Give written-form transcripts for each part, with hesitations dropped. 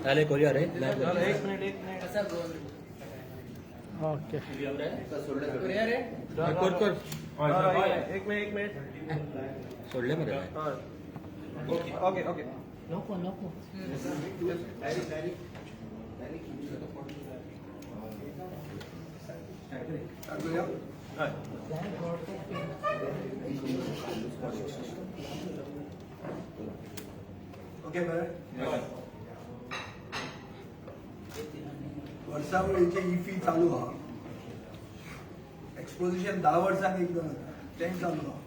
पहले कोरिया रे. एक मिनिट, एक मिनिट. ओके. कर कर. एक मिनिट, एक मिनिट. सोडले मरे. Okay okay. नको नको. ओके, बरें. वर्सावळीची इफी चालू आहा. एक्सपोजिशन 10 वर्सांक एकदां जाता, तेंय चालू आहा.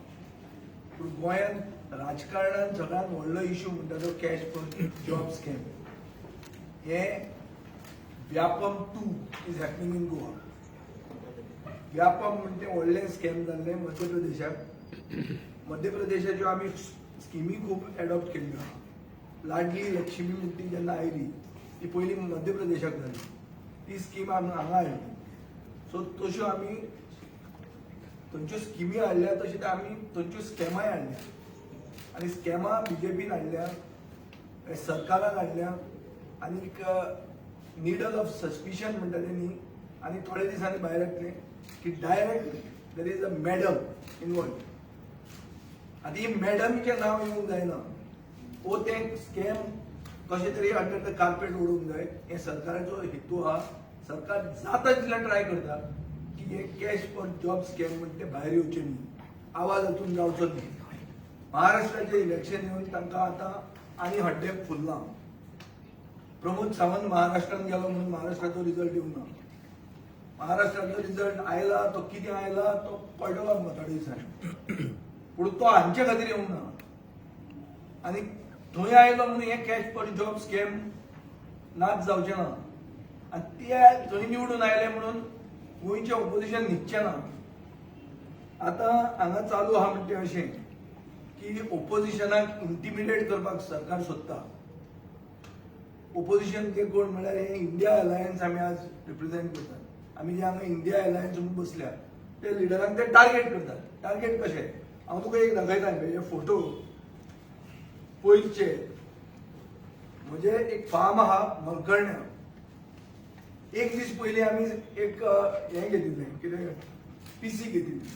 पूण गोंयांत राजकारणान सगळ्यात व्हडलो इशू म्हणटा तो कॅश फॉर जॉब स्कॅम. हे Vyapam 2 is happening in Goa. Vyapam म्हणटे व्हडलें स्कॅम जाल्लें मध्य प्रदेशाक. मध्य प्रदेशाच्यो आमी स्किमी खूब एडॉप्ट केल्ल्यो आहा. लाडली लक्ष्मी म्हणटी ती जेन्ना आयली, ती पयली मध्य प्रदेशाक जाली. ती स्कीम आमी हांगा हाडली. सो तश्यो आमी थंयच्यो स्किमी हाडल्या, तश्यो त्यो आमी थंयच्यो स्कॅमाय हाडल्या आनी स्कॅमां बीजेपीन हाडल्या, सरकारान हाडल्या. आनी निडल ऑफ सस्पिशन म्हणटा ते न्ही, आनी थोड्या दिसांनी भायर येतलें की direct there is a madam involve. आतां ही मॅडमीचें नांव येवंक जायना ओ तें स्कॅम कशें तरी अंडर the carpet उडोवंक जाय, हें सरकाराचो हेतू आहा. सरकार जाता तितलें ट्राय करता की हे कॅश फॉर जॉब स्कॅम म्हणटा ते भायर येवचें न्ही, आवाज हातून जावचो न्ही. महाराष्ट्राचें इलेक्शन येवन तांकां आतां आनी हड्डें फुल्लां. प्रमोद सावंत महाराष्ट्रात गेलो म्हणून महाराष्ट्राचो रिजल्ट येवंक ना. महाराष्ट्राचो रिजल्ट आयला, तो कितें आयला तो कळटलो आमकां थोड्या दिसांनी. पूण तो हांचे खातीर येवंक ना आनी थंय आयलो म्हणून हे कॅश फॉर जॉब स्कॅम नाच जावचें ना आनी ते थंय निवडून आयले म्हणून गोंयचें ऑपोजिशन न्हिदचें ना. आतां हांगा चालू आहा म्हणटे अशें की ओपोजिशनाक इंटिमिडेट करपाक सरकार सोदता. ओपोजिशन ते कोण म्हणल्यार हे इंडिया अलायन्स आमी आज रिप्रेझेंट करतात. आमी जे हांगा इंडिया अलायन्स म्हणून बसल्या, ते लिडरांक ते टार्गेट करतात. टार्गेट कशे, हांव तुका एक दाखयता. हे फोटो पयरचे. म्हजे एक फार्म आहा मलकर्ण्या. एक दीस पयलीं आमी एक हें घेतिल्लें, कितें, पीसी घेतिल्ली,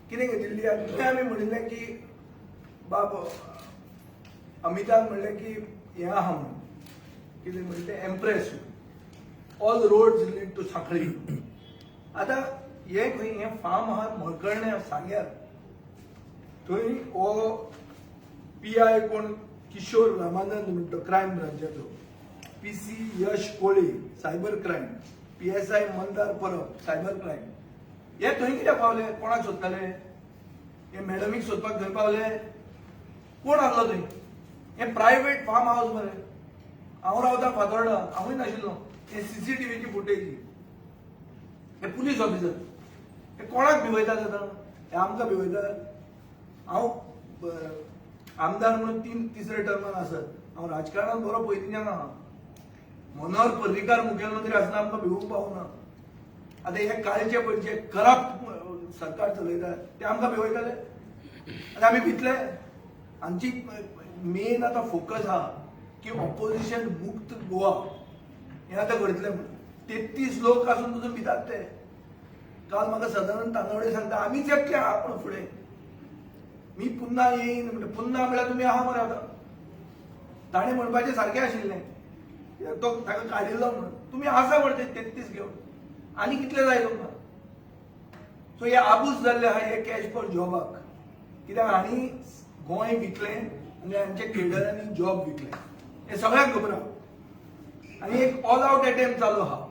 कितें घेतिल्ली. आनी थंय आमी म्हणिल्लें की बाब अमितान म्हणलें की हें आहा म्हणून, कितें म्हणटा तें, empress, all roads lead to Sanquelim. आतां हें खंय, हें फार्म आहा मळकर्ण्या सांग्यार. थंय हो पीआय कोण, किशोर रामानंद म्हणटा, क्रायम ब्रांचाचो, पीसी यश कोळे सायबर क्रायम, पीएसआय मंदार परब सायबर क्रायम, हे थंय कित्याक पावले? कोणाक सोदताले? हे मॅडमीक सोदपाक थंय पावले? कोण आहलो थंय? हे प्रायव्हेट फार्म हाऊस मरे. हांव रावता फातोर्डा, हांवूय नाशिल्लो. हे सीसीटीव्हीची फुटेज. हे पुलीस ऑफिसर हे कोणाक भिवयतात आतां? हे आमकां भिवयतात. हांव आमदार म्हणून तिसऱ्या टर्मान आसत, हांव राजकारणात बरो पयलींच्यान आहा. मनोहर पर्रीकार मुखेलमंत्री आसतना आमकां भिवूंक पावना. आतां हे कालचे पयचे करप्ट सरकार चलयतात ते आमकां भिवयताले आनी आमी भितले. आमची मेन आतां फोकस आहा की ऑपोजिशन मुक्त गोवा हें आतां करतले म्हणून. 33 लोक आसून पसून भितात ते. काल म्हाका सदानंद तानावडे सांगता, आमीच एकले आहा पण फुडें मी पुन्हा येईन. म्हणजे पुन्हा म्हळ्यार तुमी आहा मरे आतां. ताणें म्हणपाचें सारकें आशिल्लें, तो ताका काडिल्लो म्हणून. तुमी आसा मरे ते 33 घेवन, आनी कितले जाय तुमकां? सो हे आबूज जाल्ले आहा हे कॅश फॉर जॉबाक, कित्याक हांणी गोंय विकलें आनी हांच्या केडरांनी जॉब विकले, हें सगळ्यांक खबर आहा. आनी एक ऑल आवट अटेम्प्ट चालू आहा.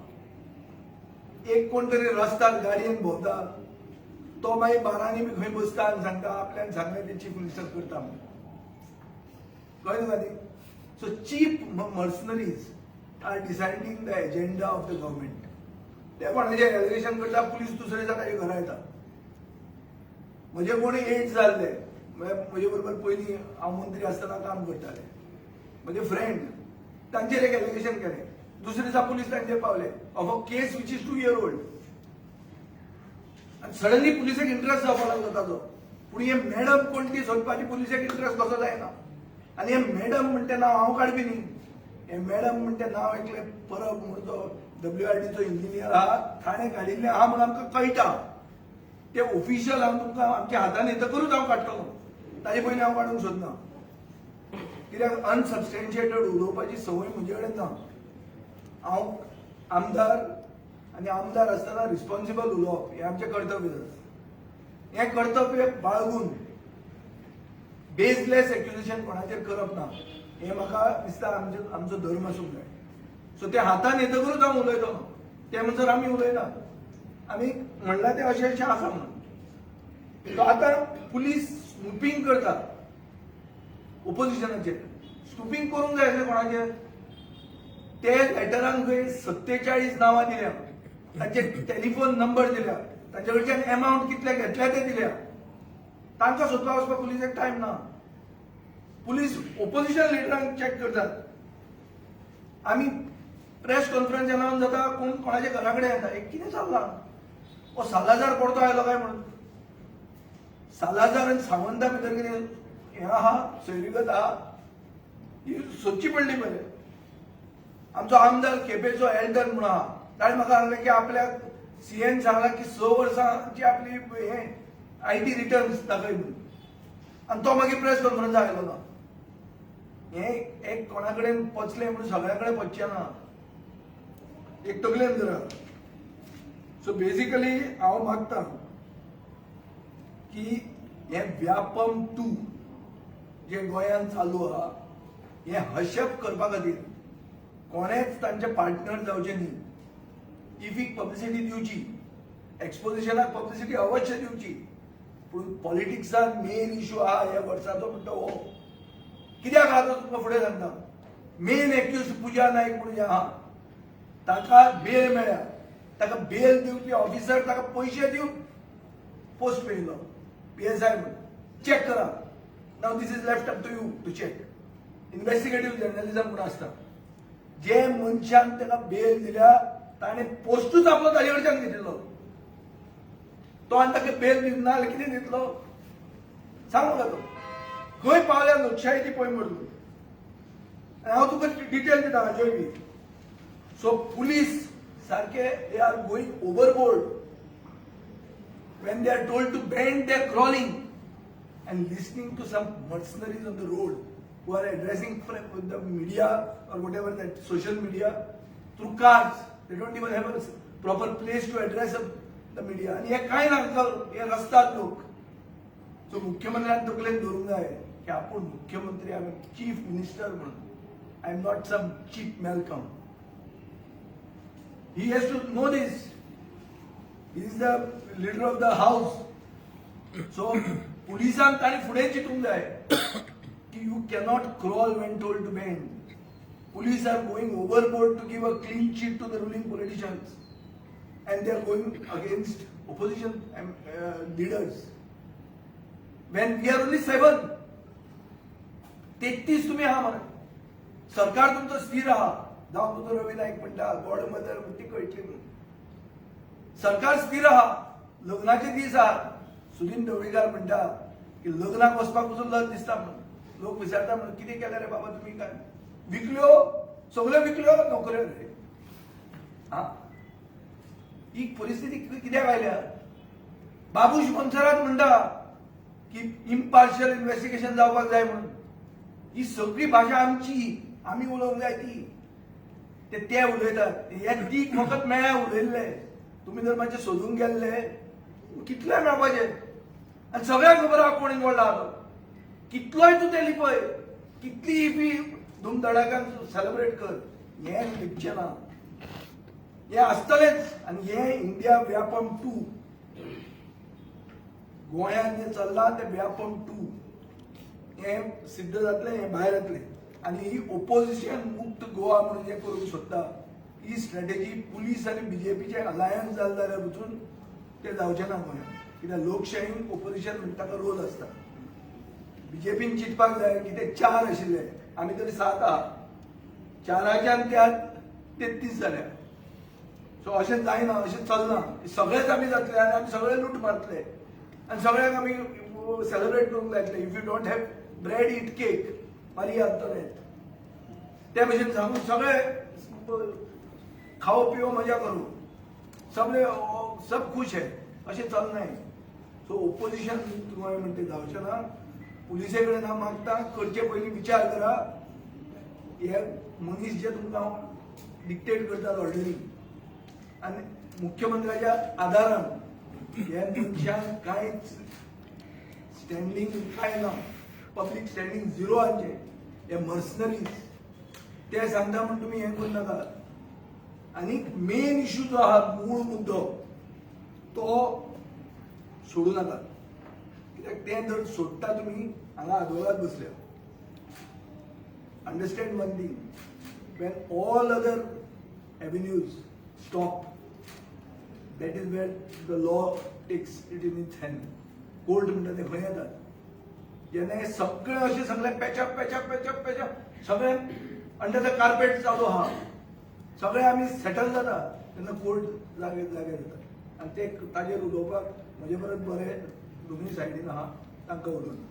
एक कोण तरी रस्त्यार गाडयेन भोंवता, तो मागीर बारांनी बी खंय बसता आनी सांगता, आपल्यान सांगलें ते चीफ मिनिस्टर करता म्हणून. कळ्ळें तुका ती? So cheap mercenaries are deciding the agenda of the government. ते कोणाचें एलिगेशन करता, पुलीस दुसरे दिसा ताच्या घरा येता. म्हजे कोणी एड्स जाल्ले, म्हळ्यार म्हजे बरोबर पयलीं हांव मंत्री आसतना काम करताले म्हजे फ्रेंड, तांचेर एक एलिगेशन केलें, दुसरे दिसा पुलीस तांचेर पावले of a case which is 2 year old. आनी सडनली पुलिसेक इंट्रस्ट जावपाक लागलो ताजो. पूण हे मॅडम कोण ती सोदपाची पुलिसेक इंट्रस्ट कसो जायना. आनी हे मॅडम म्हणटा नांव हांव काडपी न्ही. हे मॅडम म्हणटा नांव एकले परब म्हणून तो डब्ल्यूआरडीचो इंजिनियर आहा, ताणें काडिल्लें आहा म्हणून आमकां कळटा. ते ऑफिशियल हांव तुमकां आमच्या हातान येतकरूच हांव काडटलो, ताजे पयलीं हांव काडूंक सोदना, कित्याक अनसबस्टेन्शिएटेड उलोवपाची संवय म्हजे कडेन ना. हांव आमदार आनी आमदार आसतना रिस्पॉन्सिबल उलोवप हें आमचें कर्तव्य आसा. हें कर्तव्य बाळगून बेजलेस एक्युजेशन कोणाचेर करप ना हें म्हाका दिसता आमचे आमचो धर्म आसूंक जाय. सो ते हातान येतकरूच हांव उलयतलो, ते म्हणसर आमी उलयना. आमी म्हणलां तें अशें अशें आसा म्हणून. सो आतां पुलीस स्नुपींग करता ओपोजिशनाचेर. स्नुपींग करूंक जाय आसलें कोणाचेर? ते लेटरान खंय 47 नांवां दिल्या, तांचे टेलिफोन नंबर दिल्या, तांचे कडच्यान एमावंट कितले घेतल्या ते दिल्या. तांकां सोदपाक वचपाक पुलिसाक टायम ना. पुलीस ओपोजिशन लिडरांक चॅक करतात. आमी प्रेस कॉन्फरन्स अनाउन्स जाता, कोण कोणाच्या घरा कडेन येता, एक कितें चल्लां, हो सालाजार परतो आयलो काय म्हणून. सालाजार आनी सावंता भितर कितें हें आहा, सोयरीगत आहा, ही सोदची पडली पयलें. आमचो आमदार केपेचो एल्डन म्हणून आहा, ताणें म्हाका सांगलें की आपल्याक सीएन सांगलां की 6 वर्सांची आपली हें IT returns दाखय म्हणून, आनी तो मागीर प्रेस कॉन्फरन्साक आयलो ना. हें एक कोणा कडेन पचलें म्हणून सगळ्या कडेन पचचें ना, एक तकलेन धरा. सो बेजिकली हांव मागता की हें व्यापम 2 जें गोंयांत चालू आहा हें हशप करपा खातीर कोणेच तांचे पार्टनर जावचे न्ही. इफीक पब्लिसिटी दिवची, एक्सपोजिशनाक पब्लिसिटी अवश्य दिवची, पूण पॉलिटिक्सान मेन इशू आहा ह्या वर्साचो म्हणटा हो कित्याक आहा तो तुमकां फुडें सांगता. मेन एक्यूज पुजा नायक म्हणून जे आहा ताका बेल मेळ्ळ्या. ताका बेल दिवपी ऑफिसर ताका पयशे दिवन पोस्ट मेळिल्लो पीएसआय म्हणून. चॅक करा. Now this is left up to you to check. Investigative journalism म्हणून आसता. जे मनशान ताका बेल दिल्या ताणें पोस्टूच आपलो ताजे कडच्यान घेतिल्लो. तो आनी ताका बेल दिवंक ना जाल्यार कितें दितलो सांग म्हाका. तो खंय पावल्या लोकशाही ती पळय मरे तूं. आनी हांव तुका डिटेल दिता हाच्योय बी. सो पुलीस सारके they are going overboard. When they are told to bend, they are crawling and listening to some mercenaries on the road who are addressing with the media or whatever, that social media through cars. They don't even have a proper place to address the media. आणि हे काय ना uncle, हे रस्तात लोक. So मुख्यमंत्र्यान तकलेन धरूंक जाय की आपूण मुख्यमंत्री, हांवें चीफ मिनिस्टर म्हणून, I am not some cheap Malcolm. He has to know this. He is the leader of the house. So पुलिसांक ताणें फुडें चिंतूंक जाय की you cannot crawl when told to bend. Police are going overboard to give a clean chit to the ruling politicians and they are going against opposition leaders when we are only 7. 33 तुम्ही आहा मरे, सरकार तुमचो स्थिर आहा. जावं तुजो रवी नाईक म्हणटा गॉड मदर ती कळटली म्हणून. सरकार स्थिर आहा. लग्नाचे दीस आहात. सुदिन ढवळीकार म्हणटा की लग्नाक वचपाक पसून लज दिसता म्हणून. लोक विचारता म्हणून, कितें केलें रे बाबा तुमी? काय विकल्यो सगळ्यो विकल्यो नोकऱ्यो रे? हा, ही परिस्थिती कित्याक आयल्या? बाबूश मोन्सेरात म्हणटा की इम्पार्शियल इन्व्हेस्टिगेशन जावपाक जाय म्हणून. ही सगळी भाशा आमची, आमी उलोवंक जाय ती. ते ते उलयतात हे दीक फकत मेळ्ळ्या उलयल्ले. तुमी जर मातशे सोदूंक गेल्ले कितले मेळपाचे. आनी सगळ्यांक खबर आहा कोण इनवॉल्ड आहा तो. कितलोय तूं ते लिपय, कितली इफी धुमधडाक्यान सेलिब्रेट कर, हें लिपचें ना. हें आसतलेंच. आनी हें इंडिया व्यापम 2, गोंयांत जें चल्लां तें व्यापम 2 हें सिद्ध जातलें, हें भायर येतलें. आनी ही ओपोजिशन मुक्त गोवा म्हणून जें करूंक सोदता ही स्ट्रॅटेजी, पुलीस आनी बीजेपीचें अलायन्स जालें जाल्यार वचून तें जावचें ना गोंयांत. कित्याक लोकशाहीन ओपोजिशन म्हणटा ताका रोल आसता. बीजेपीन चिंतपाक जाय की ते 4 आशिल्ले, आमी तरी 7 आहा. 4च्यान त्या 33 जाल्या. सो अशें जायना, अशें चलना. सगळेच आमी जातले आनी आमी सगळे लूट मारतले आनी सगळ्यांक आमी सेलिब्रेट करूंक लायतले. If you don't have bread, eat cake. मारी आंतोनेत ते भशेन सांगून सगळे खाओ पिओ मजा करू, सगळे सब खुश आहे, अशें चलनाय. सो ओपोजिशन तुमकां म्हणटे जावचें ना. पुलिसे कडेन हांव मागता, करचे पयलीं विचार करा. हे मनीस जे तुमकां हांव डिक्टेट करतात ऑर्डरी आनी मुख्यमंत्र्याच्या आदारान, हे मनशांक कांयच स्टँडींग कांय ना, पब्लीक स्टँडींग झिरो हांचे. हे मर्सनरीज ते सांगता म्हण तुमी हें करूं नाका. आनी मेन इश्यू जो आहा, मूळ मुद्दो, तो सोडूं नाका, कित्याक तें जर सोडटा तुमी हांगा आदवोगाद बसल्या. Understand one thing, when all other avenues stop, that is where the law takes it in its hand. Court म्हणटा ते खंय येतात जेन्ना हे सगळे अशें सगळे patch up patch up patch up patch up सगळे अंडर the carpet चालू आहा, सगळे आमी सेटल जाता तेन्ना कोर्ट जागे जागे जाता. आनी ते ताजेर उलोवपाक म्हजे परस बरे दोनूय सायडीन आहा, तांकां उलोवन.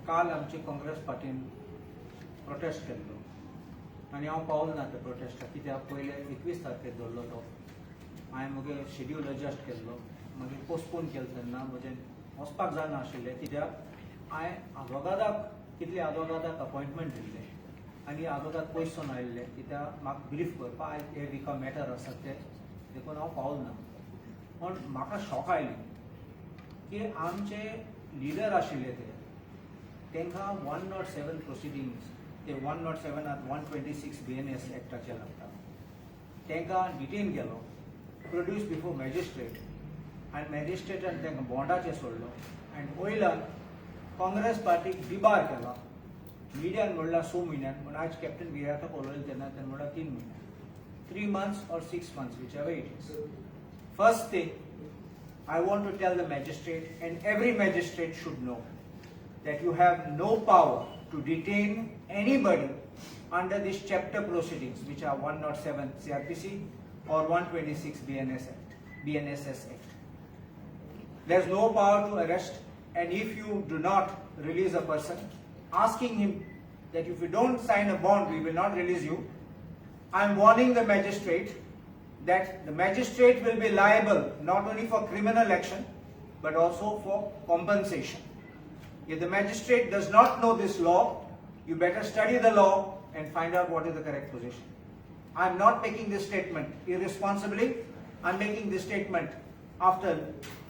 काल आमची काँग्रेस पार्टीन प्रोटेस्ट केल्लो आनी हांव पावलो ना त्या प्रोटेस्टाक, कित्याक पयले 21 तारखेर दवरलो तो. हांवें म्हगे शेड्यूल एडजस्ट केल्लो, मागीर पोस्टपोन केलो तेन्ना म्हजें वचपाक जायना आशिल्लें, कित्याक हांवें आदवोगादाक कितले आदवोगादाक अपॉयंटमेंट दिल्ले आनी आदवोगाद पयस सावन आयिल्ले, कित्याक म्हाका ब्रीफ करपाक आयज हे विका मॅटर आसा ते, देखून हांव पावलो ना. पूण म्हाका शॉक आयली की आमचे लिडर आशिल्ले ते, तांकां 107 प्रोसिडींग्स, ते 107 आतां 126 BNS एक्टाचे लागता, तांकां डिटेन केलो, प्रोड्यूस बिफोर मॅजिस्ट्रेट, आनी मॅजिस्ट्रेटान तांकां बॉन्डाचेर सोडलो. आनी वयल्यान काँग्रेस पार्टीक डिबार केला. मिडियान म्हणलां 6 म्हयन्यान, पूण आयज कॅप्टन विराताक उलयलें तेन्ना तेणें म्हणलां 3 म्हयने, 3 months or 6 months, whichever it is. First thing I want to tell the magistrate, and every magistrate should know, that you have no power to detain anybody under this chapter proceedings, which are 107 CRPC or 126 BNS Act, BNSS Act. There's no power to arrest, and if you do not release a person, asking him that if you don't sign a bond, we will not release you, I am warning the magistrate that the magistrate will be liable not only for criminal action, but also for compensation. If the magistrate does not know this law, you better study the law and find out what is the correct position. I am not making this statement irresponsibly. I am making this statement after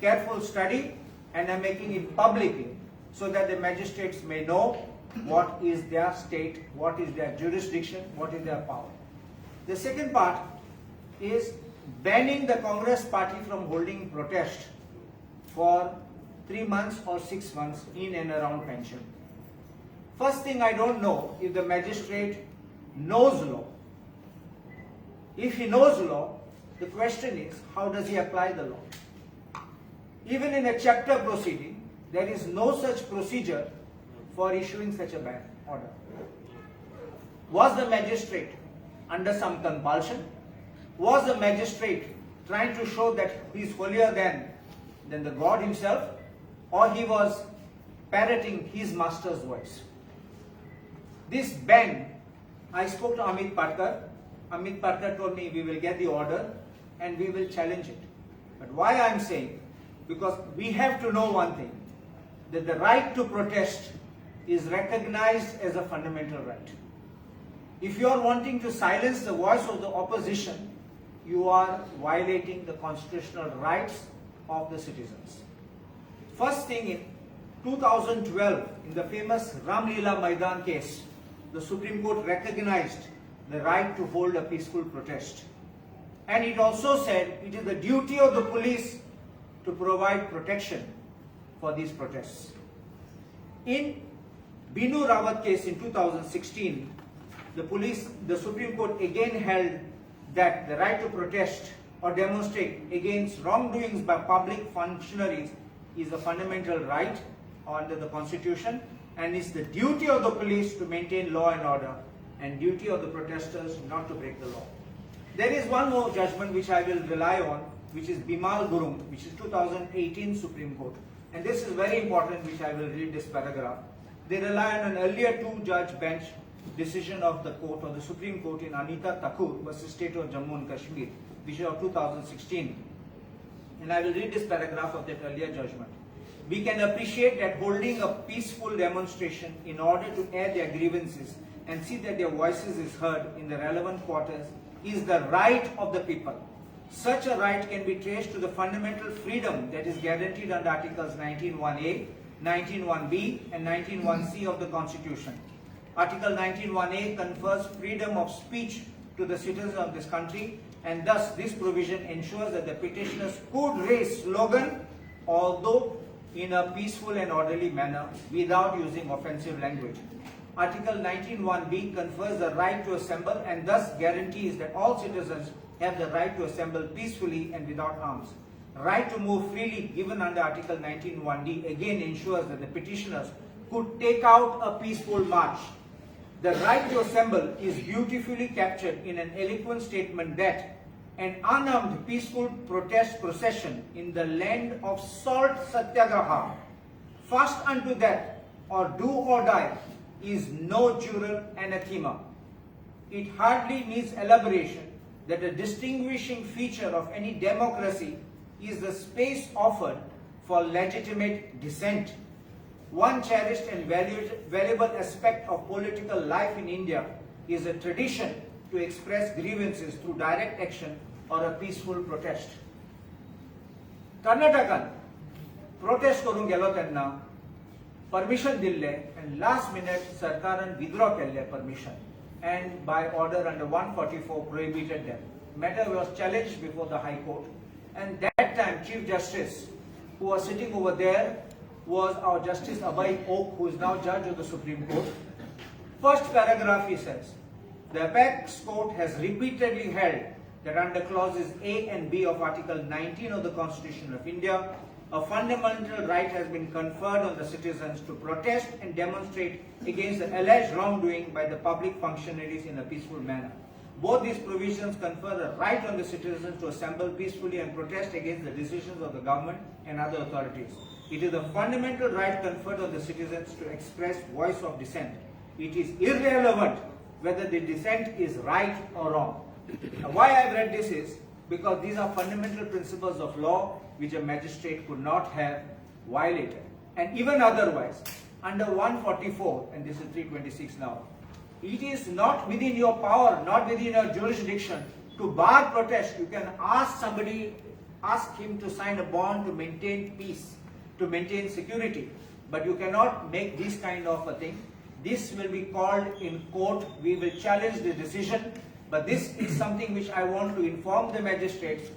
careful study, and I am making it publicly so that the magistrates may know what is their state, what is their jurisdiction, what is their power. The second part is banning the Congress party from holding protest for 3 months or 6 months in and around Panjim. First thing, I don't know if the magistrate knows law. If he knows law, the question is, how does he apply the law? Even in a chapter proceeding, there is no such procedure for issuing such a ban order. Was the magistrate under some compulsion? Was the magistrate trying to show that he is holier than the God himself? Or he was parroting his master's voice? This ban, I spoke to Amit Patkar. Amit Patkar told me we will get the order and we will challenge it. But why I am saying? Because we have to know one thing, that the right to protest is recognized as a fundamental right. If you are wanting to silence the voice of the opposition, you are violating the constitutional rights of the citizens. First thing, in 2012, in the famous Ramlila Maidan case, the Supreme Court recognized the right to hold a peaceful protest. And it also said it is the duty of the police to provide protection for these protests. In Binu Rawat case in 2016, the Supreme Court again held that the right to protest or demonstrate against wrongdoings by public functionaries is a fundamental right under the Constitution, and it's the duty of the police to maintain law and order and duty of the protesters not to break the law. There is one more judgment which I will rely on, which is Bimal Gurung, which is 2018 Supreme Court, And this is very important, which I will read this paragraph. They rely on an earlier two-judge bench decision of the court or the Supreme Court in Anita Thakur versus State of Jammu and Kashmir, which is of 2016. And I will read this paragraph of that earlier judgment. We can appreciate that holding a peaceful demonstration in order to air their grievances and see that their voices is heard in the relevant quarters is the right of the people. Such a right can be traced to the fundamental freedom that is guaranteed under Articles 19(1)A, 19(1)B and 19(1)C of the Constitution. Article 19(1)A confers freedom of speech to the citizens of this country, and thus this provision ensures that the petitioners could raise slogan, although in a peaceful and orderly manner without using offensive language. Article 19(1)B confers the right to assemble and thus guarantees that all citizens have the right to assemble peacefully and without arms. Right to move freely given under Article 19(1)D again ensures that the petitioners could take out a peaceful march. The right to assemble is beautifully captured in an eloquent statement that an unarmed peaceful protest procession in the land of salt satyagraha, fast unto death or do or die, is no jural anathema. It hardly needs elaboration that a distinguishing feature of any democracy is the space offered for legitimate dissent. One cherished and valuable aspect of political life in India is a tradition to express grievances through direct action or a peaceful protest. कर्नाटकान protest करूंक गेलो तेन्ना permission दिल्लें आनी last minute सरकारान withdraw केल्लें permission and by order under 144 prohibited them. Matter was challenged before the High Court, and that time Chief Justice who was sitting over there was our Justice Abhay Oak, who is now judge of the Supreme Court. First paragraph he says, the Apex Court has repeatedly held that under clauses A and B of Article 19 of the Constitution of India, a fundamental right has been conferred on the citizens to protest and demonstrate against the alleged wrongdoing by the public functionaries in a peaceful manner. Both these provisions confer a right on the citizens to assemble peacefully and protest against the decisions of the government and other authorities. It is a fundamental right conferred on the citizens to express voice of dissent. It is irrelevant whether the dissent is right or wrong. Now, why I've read this is because these are fundamental principles of law which a magistrate could not have violated. And even otherwise, under 144, and this is 326 now, it is not within your power, not within your jurisdiction to bar protest. You can ask somebody, ask him to sign a bond to maintain peace, to maintain security, but you cannot make this kind of a thing. This will be called in court. We will challenge the decision, but this is something which I want to inform the magistrates.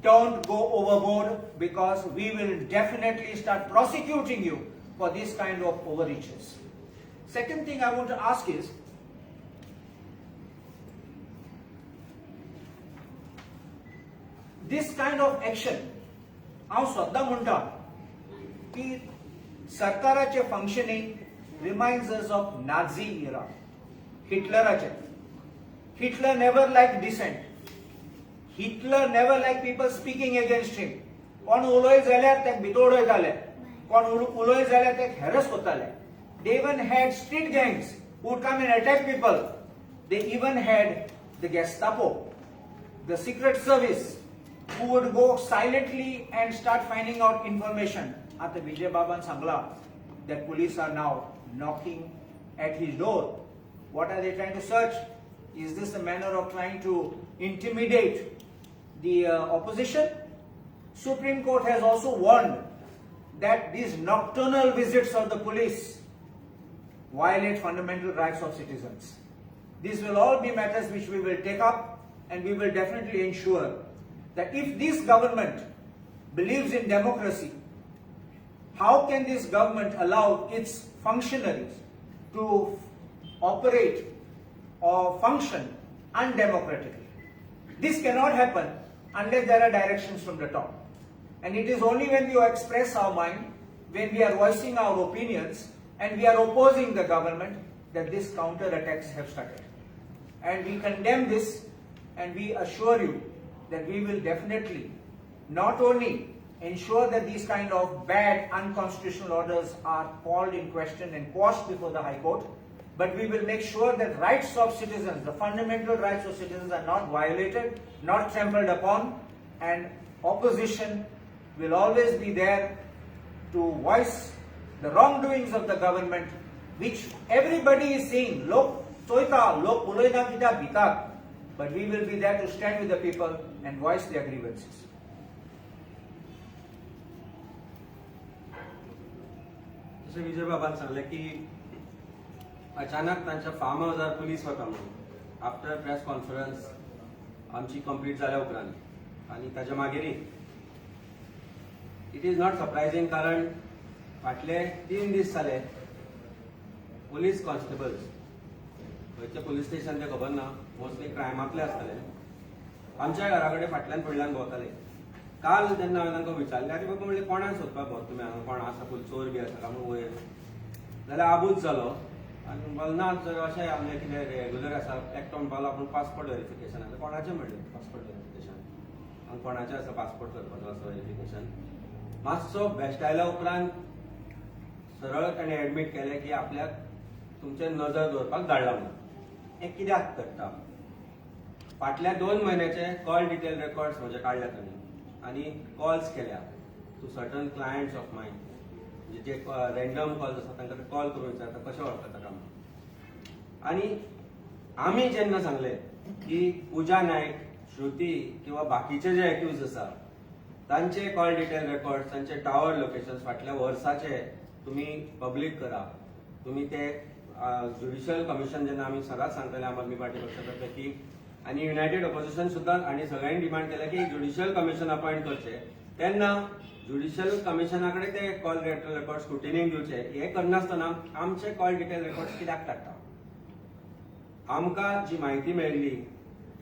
Don't go overboard, because we will definitely start prosecuting you for this kind of overreaches. Second thing I want to ask is, this kind of action, हांव सद्दां म्हणटा की सरकाराचे functioning reminds us of Nazi era, हिटलराचे. Hitler never liked dissent. Hitler never liked people speaking against him. कोण उलय जाल्यार ताका भितर उडयताले, कोण उलय जाल्यार ताका हॅरस करताले. They even had street gangs who would come and attack people. They even had the Gestapo, the secret service, who would go silently and start finding out information. आतां विजय बाबान सांगला that police are now knocking at his door. What are they trying to search? Is this a manner of trying to intimidate the opposition? Supreme Court has also warned that these nocturnal visits of the police violate fundamental rights of citizens. These will all be matters which we will take up, and we will definitely ensure that if this government believes in democracy, how can this government allow its functionaries to operate or function undemocratically? This cannot happen unless there are directions from the top. And it is only when we express our mind, when we are voicing our opinions, and we are opposing the government, that these counter attacks have started. And we condemn this, and we assure you that we will definitely not only ensure that these kind of bad unconstitutional orders are called in question and quashed before the High Court. But we will make sure that rights of citizens, the fundamental rights of citizens, are not violated, not trampled upon, and opposition will always be there to voice the wrongdoings of the government, which everybody is seeing. Lok चोयता, लोक उलयना कित्याक भितात, but we will be there to stand with the people and voice their grievances. जशें विजय बाबान सांगलें की अचानक तांच्या फार्म हावजार पुलीस वता म्हणून आफ्टर प्रेस कॉन्फरन्स आमची कंप्लीट जाल्या उपरांत आनी ताच्या मागीरय it is not surprising, कारण फाटले 3 दीस जाले पुलीस कॉन्स्टेबल्स खंयचे पुलीस स्टेशन ते खबर ना, मोस्टली क्रायमांतले आसतले, आमच्या घरा कडेन फाटल्यान फुडल्यान भोंवताले. काल जेन्ना हांवें तांकां विचारलें, आरे बाबा म्हणलें कोणाक सोदपाक भोंवता तुमी हांगा, कोण आसा फूल चोर बी आसा काय म्हणून वयर, जाल्यार आबूज जालो आनी म्हणपाक ना जर अशें आमचें कितें रेगुलर आसा. एकटो म्हणपाक आपूण पासपोर्ट वेरिफिकेशन आसा, कोणाचें म्हणलें पासपोर्ट वेरिफिकेशन आनी कोणाचें आसा पासपोर्ट करपाचो आसा वेरिफिकेशन. मातसो बेश्टायल्या उपरांत सरळ ताणें एडमीट केलें की आपल्याक तुमचेर नजर दवरपाक धाडला म्हणून. हें कित्याक करता? फाटल्या 2 म्हयन्याचे कॉल डिटेल रेकॉर्ड्स म्हजे काडल्या तांणी आनी कॉल्स केल्या to certain clients of mine, J random calls आसा तांकां ते कॉल करून विचारता कशें वळखता काय म्हणून. आनी आमी जेन्ना सांगलें की पूजा नायक, श्रुती किंवा बाकीचे जे एक्यूज आसा तांचे कॉल डिटेल रेकॉर्ड्स, तांचे टावर लोकेशन्स फाटल्या वर्साचे तुमी पब्लीक करा, तुमी ते ज्युडिशियल कमिशन जेन्ना आमी सदांच सांगताले आम आदमी पार्टी पक्षा तर्फे की आनी युनायटेड ऑपोजिशन सुद्दां आनी सगळ्यांनी डिमांड केल्या की ज्युडिशियल कमिशन अपॉयंट करचें, तेन्ना ज्युडिशियल कमिशना कडेन ते कॉल डिटेल रेकॉर्ड स्क्रुटिनीक दिवचे. हें करनासतना आमचे कॉल डिटेल रेकॉर्ड्स कित्याक काडटा? आमकां जी म्हायती मेळिल्ली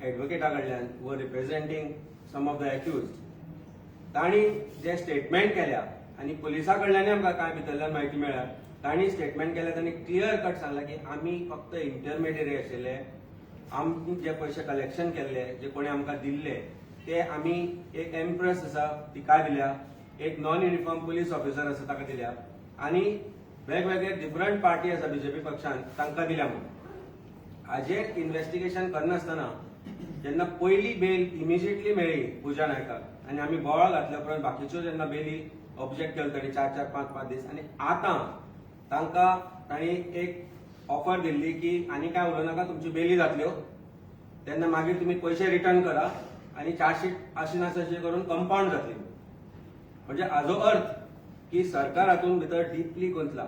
एडवोकेटा कडल्यान who representing some of the accused, तांणी जे स्टेटमेंट केल्या आनी पुलिसा कडल्यानय आमकां कांय भितरल्यान म्हायती मेळ्ळ्या, तांणी स्टेटमेंट केल्या, तांणी क्लियर कट सांगलां की आमी फक्त इंटरमिडियरी आशिल्ले, आमी जे पयशे कलेक्शन केल्ले, जे कोणी आमकां दिल्ले ते आमी एक एम्प्रेस आसा तिका दिल्या, एक नॉन युनिफॉर्म पुलीस ऑफिसर आसा ताका दिल्या आनी वेगवेगळे डिफरंट पार्टी आसा बीजेपी पक्षान तांकां दिल्या म्हणून. हाजेर इन्व्हेस्टिगेशन करनासतना जेन्ना पयली बेल इमिजिएटली मेळ्ळी पूजा नायकाक आनी आमी बोवाळ घातल्या उपरांत बाकीच्यो जेन्ना बेली ऑब्जेक्ट केलो तांणी 4 4 5 5 दीस, आनी आतां तांकां तांणी एक ऑफर दिल्ली की आनी काय उलोवं नाका, तुमच्यो बेली जातल्यो तेन्ना मागीर तुमी पयशे रिटर्न करा आनी चार्जशीट अशी ना तशी करून कंपाउंड जातली. म्हणजे हाजो अर्थ की सरकार हातूंत भितर डिपली गुंतला.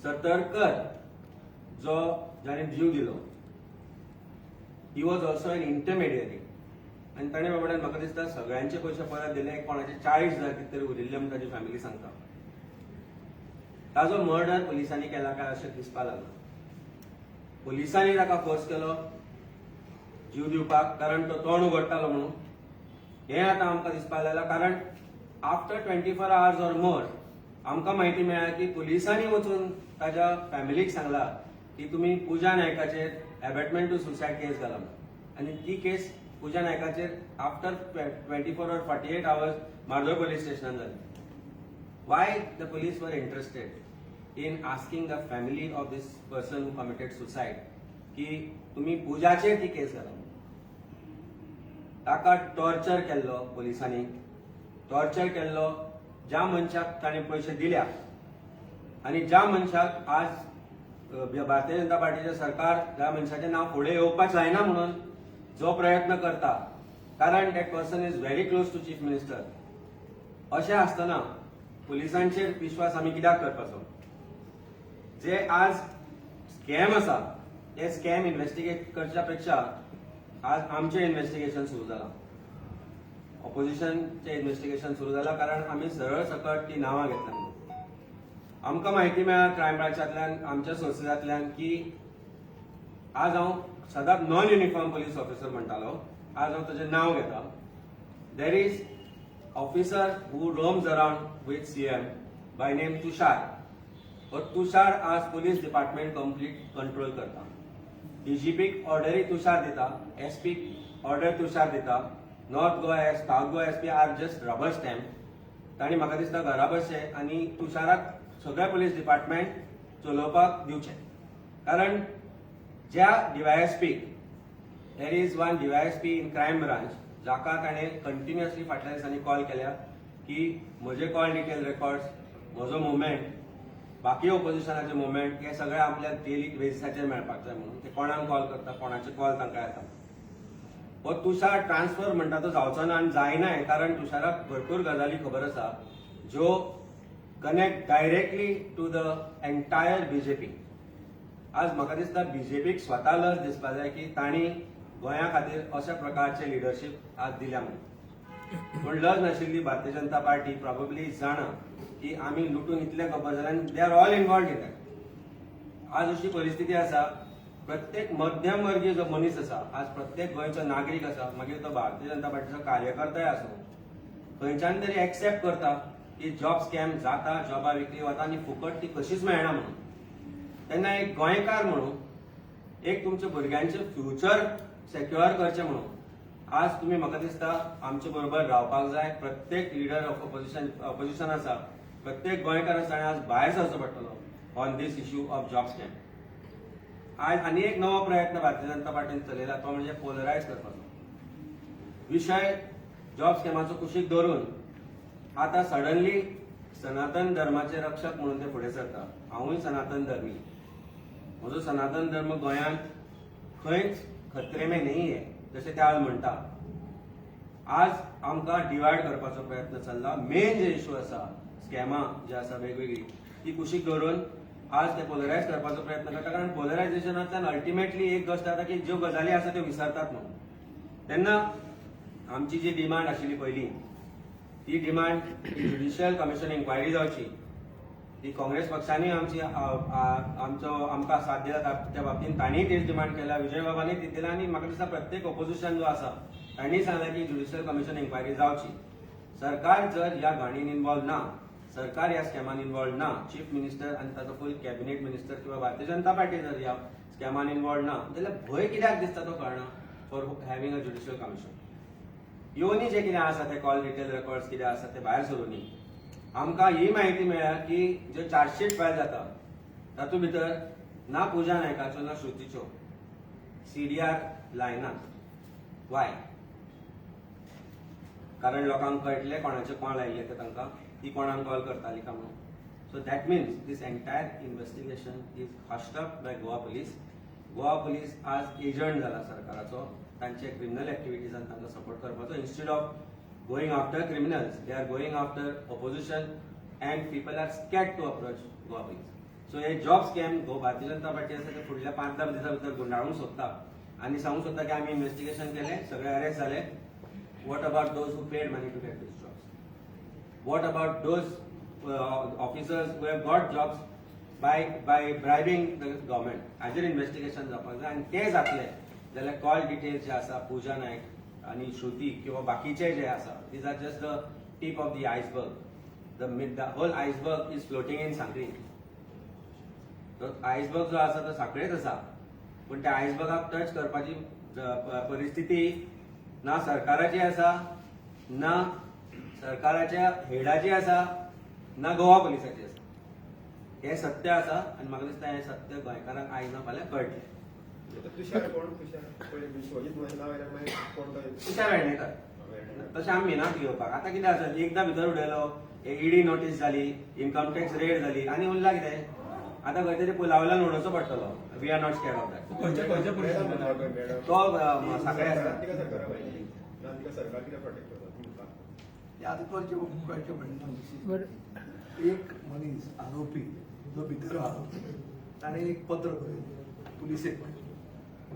सतरकर जो जाणें जीव दिलो, he was also an intermediary आनी ताणें बाबड्यान म्हाका दिसता सगळ्यांचे पयशे परत दिले, कोणाचे 40,000 कितें तरी उरिल्ले म्हूण ताजी फॅमिली सांगता. ताजो मर्डर पुलिसांनी केला काय अशें दिसपाक लागलां. पुलिसांनी ताका फोर्स केलो जीव दिवपाक, कारण तो तोंड उगडटालो म्हणून. हें आतां आमकां दिसपाक लागलां, कारण after 24 hours or more आमकां म्हायती मेळ्ळ्या की पुलिसांनी वचून ताज्या फॅमिलीक सांगला की तुमी पूजा नायकाचेर एबेटमेंट टू सुसायड केस घाला म्हणून. आनी ती केस पूजा नायकाचेर after 24 or 48 hours Mardol police स्टेशनान जाली. Why the police were interested in asking the family of this person who committed suicide की तुमी पूजाचेर ती केस घाला? ताका टॉर्चर केल्लो पुलिसांनी, टॉर्चर केल्लो ज्या मनशाक ताणें पयशे दिल्या आनी ज्या मनशाक आज भारतीय जनता पार्टीचें सरकार ज्या मनशाचें नांव फुडें येवपाक जायना म्हणून जो प्रयत्न करता, कारण that person is very close to chief minister. अशें आसतना पुलिसांचेर विश्वास आमी कित्याक करपाचो? जे आज स्कॅम आसा ते स्कॅम इन्व्हेस्टिगेट करच्या पेक्षा आज आमचें इन्व्हेस्टिगेशन सुरू जालां, ऑपोजिशनचें इन्व्हेस्टिगेशन सुरू जालां, कारण आमी सरळ सकट ती नांवां घेतल्या म्हणून. आमकां म्हायती मेळ्ळा क्रायम ब्रांचांतल्यान, आमच्या सोर्सेसांतल्यान की आज हांव सदांच नॉन युनिफॉर्म पुलीस ऑफिसर म्हणटालो, आज हांव ताजें नांव घेता. There is officer who roams around with CM by name Tushar. हो तुषार आज पुलीस डिपार्टमेंट कंप्लीट कंट्रोल करता. डीजीपीक ऑर्डरी तुषार दिता, एसपीक ऑर्डर तुषार दिता. North Goa S, South Goa SP are just rubber stamp. तांणी म्हाका दिसता घरा बसचें आनी तुषाराक सगळें पुलीस डिपार्टमेंट चलोवपाक दिवचें. कारण ज्या डीवायएसपीक, there is one DYSP in crime branch जाका ताणें कंटिन्युअसली फाटल्या दिसांनी कॉल केल्या की म्हजे कॉल डिटेल रेकॉर्ड्स, म्हजो मुवमेंट, बाकी ओपोजिशनाचे मुवमेंट हे सगळे आपल्याक डेली बेसिसाचेर मेळपाक जाय म्हणून. ते कोणाक कॉल करता, कोणाचे कॉल तांकां येता. हो तुषार ट्रान्सफर म्हणटा तो जावचो ना आनी जायनाय, कारण तुषाराक भरपूर गजाली खबर आसा ज्यो connect directly to the entire BJP. आज म्हाका दिसता बीजेपीक स्वता लज दिसपा जाय की तांणी गोंया खातीर अशा प्रकारचे लिडरशीप आज दिल्या म्हणून. पूण लज नाशिल्ली भारतीय जनता पार्टी प्रॉबेबली जाणा की आमी लुटून इतले खबर जाले आनी they are all involved in that. आज अशी परिस्थिती आसा, प्रत्येक मध्यम वर्गीय जो मनीस आसा, आज प्रत्येक गोंयचो नागरीक आसा, मागीर तो भारतीय जनता पार्टीचो कार्यकर्ताय आसूं, खंयच्यान तरी एक्सेप्ट करता की जॉब स्कॅम जाता, जॉबा विकली वता आनी फुकट ती कशीच मेळना म्हणून. तेन्ना एक गोंयकार म्हणून, एक तुमच्या भुरग्यांचे फ्युचर सेक्युअर करचें म्हणून आज तुमी म्हाका दिसता आमचे बरोबर रावपाक जाय. प्रत्येक लिडर ऑफ ऑपोजिशन, ऑपोजिशन आसा, प्रत्येक गोंयकार आसा, ताणें आज भायर सरचो पडटलो on this issue of job scam. आज आनी एक नवो प्रयत्न भारतीय जनता पार्टीन चलयला तो म्हणजे पोलरायज करपाचो. विशय जॉब स्कॅमाचो कुशीक धरून आता सडनली सनातन धर्माचे रक्षक म्हणून ते फुडें सरता. हांवूय सनातन धर्मी. म्हजो सनातन धर्म गोंयांत खंयच खतरे में नहीं है, जशें ते आज म्हणटा. आज आमकां डिवायड करपाचो प्रयत्न चल्ला. मेन जे इशू आसा, स्कॅमां जी आसा वेगवेगळी, ती कुशीक दवरून आज ते पोलरायज करपाचो प्रयत्न करता, कारण पोलरायझेशनांतल्यान अल्टिमेटली एक गोश्ट जाता की ज्यो गजाली आसा त्यो विसरतात म्हणून. तेन्ना आमची जी डिमांड आशिल्ली पयलीं, ती डिमांड ज्युडिशियल कमिशन इन्क्वायरी जावची, ती काँग्रेस पक्षांनी आमची आमचो आमकां साथ दिला त्या बाबतींत. तांणीय तेच डिमांड केला, विजय बाबांनी ती दिला आनी म्हाका दिसता प्रत्येक ऑपोजिशन जो आसा तांणी सांगलें की ज्युडिशियल कमिशन इन्क्वायरी जावची. सरकार जर ह्या घाणीन इन्वॉल्व ना, सरकार ह्या स्कॅमान इन्वॉल्व ना, चीफ मिनिस्टर आनी ताचो फूल कॅबिनेट मिनिस्टर किंवा भारतीय जनता पार्टी जर ह्या स्कॅमान इन्वॉल्व ना जाल्यार भंय कित्याक दिसता तो कळना for having a judicial commission. येवनी जे कितें आसा ते कॉल डिटेल रेकॉर्ड्स कितें आसा ते भायर सरूनी. आमकां ही म्हायती मेळ्ळ्या की ज्यो चार्जशीट फायल जाता तातूंत भितर ना पुजा नायकाच्यो ना श्रुतीच्यो सीडीआर लायनात. वाय? कारण लोकांक कळटलें कोणाचे कॉल आयिल्ले ते तांकां, ती कोणाक कॉल करताली काय म्हणून. So that means this entire investigation is hushed up by Goa Police. Goa police आज एजंट जाला सरकाराचो, तांचे क्रिमिनल एक्टिविटीजान तांकां सपोर्ट करपाचो. Instead of going after criminals, they are going after opposition and people are scared to approach Goa Police. So hey job scam go Bharatiya Janata party आसा ते फुडल्या 5-10 दिसां भितर गुंडाळूंक सोदता आनी सांगूंक सोदता की आमी इन्व्हेस्टिगेशन केलें, सगळे अरेस्ट जाले. What about those who paid money to get these jobs? What about those officers who have got jobs by bribing the government? हाजेर इन्व्हेस्टिगेशन जावपाक जाय आनी ते जातले जाल्यार कॉल डिटेल्स जे आसा पूजा नायक आनी श्रुती किंवा बाकीचे जे आसा, these are just the tip of the iceberg. The whole iceberg is floating in Sanquelim. तो आयसबर्ग जो आसा तो सांखळेच आसा, पूण त्या आयसबर्गाक टच करपाची परिस्थिती ना सरकाराची आसा, ना सरकाराच्या हेडाची आसा, ना गोवा पुलिसाची आसा. हे सत्य आसा आनी म्हाका दिसता हें सत्य गोंयकारांक आयज ना फाल्यां कळटलें. तुषार कोण? तुषार पळय, विश्वजीत म्हळें नांव आयल्यार मागीर कोण तो? तुषार वेर्णेकर. तशें आमी भिनात घेवपाक. आतां कितें आसा, एकदां भितर उडयलो, ईडी नोटीस जाली, इन्कम टॅक्स रेड जाली आनी उरला कितें? आतां खंय तरी पुलावल्यान उडोवचो पडटलो. We are not scared of that. खंयच्या खंयच्या पुलिसांनी? तो सांखळे आसा. तिका सरकारा पाहिजे ना, तिका सरकार कित्याक प्रोटेक्ट करता तुमकां? ते आतां करचें कळचें पडलें. एक मनीस आरोपी जो भितर आहा ताणें एक पत्र बरयलें पुलिसेक.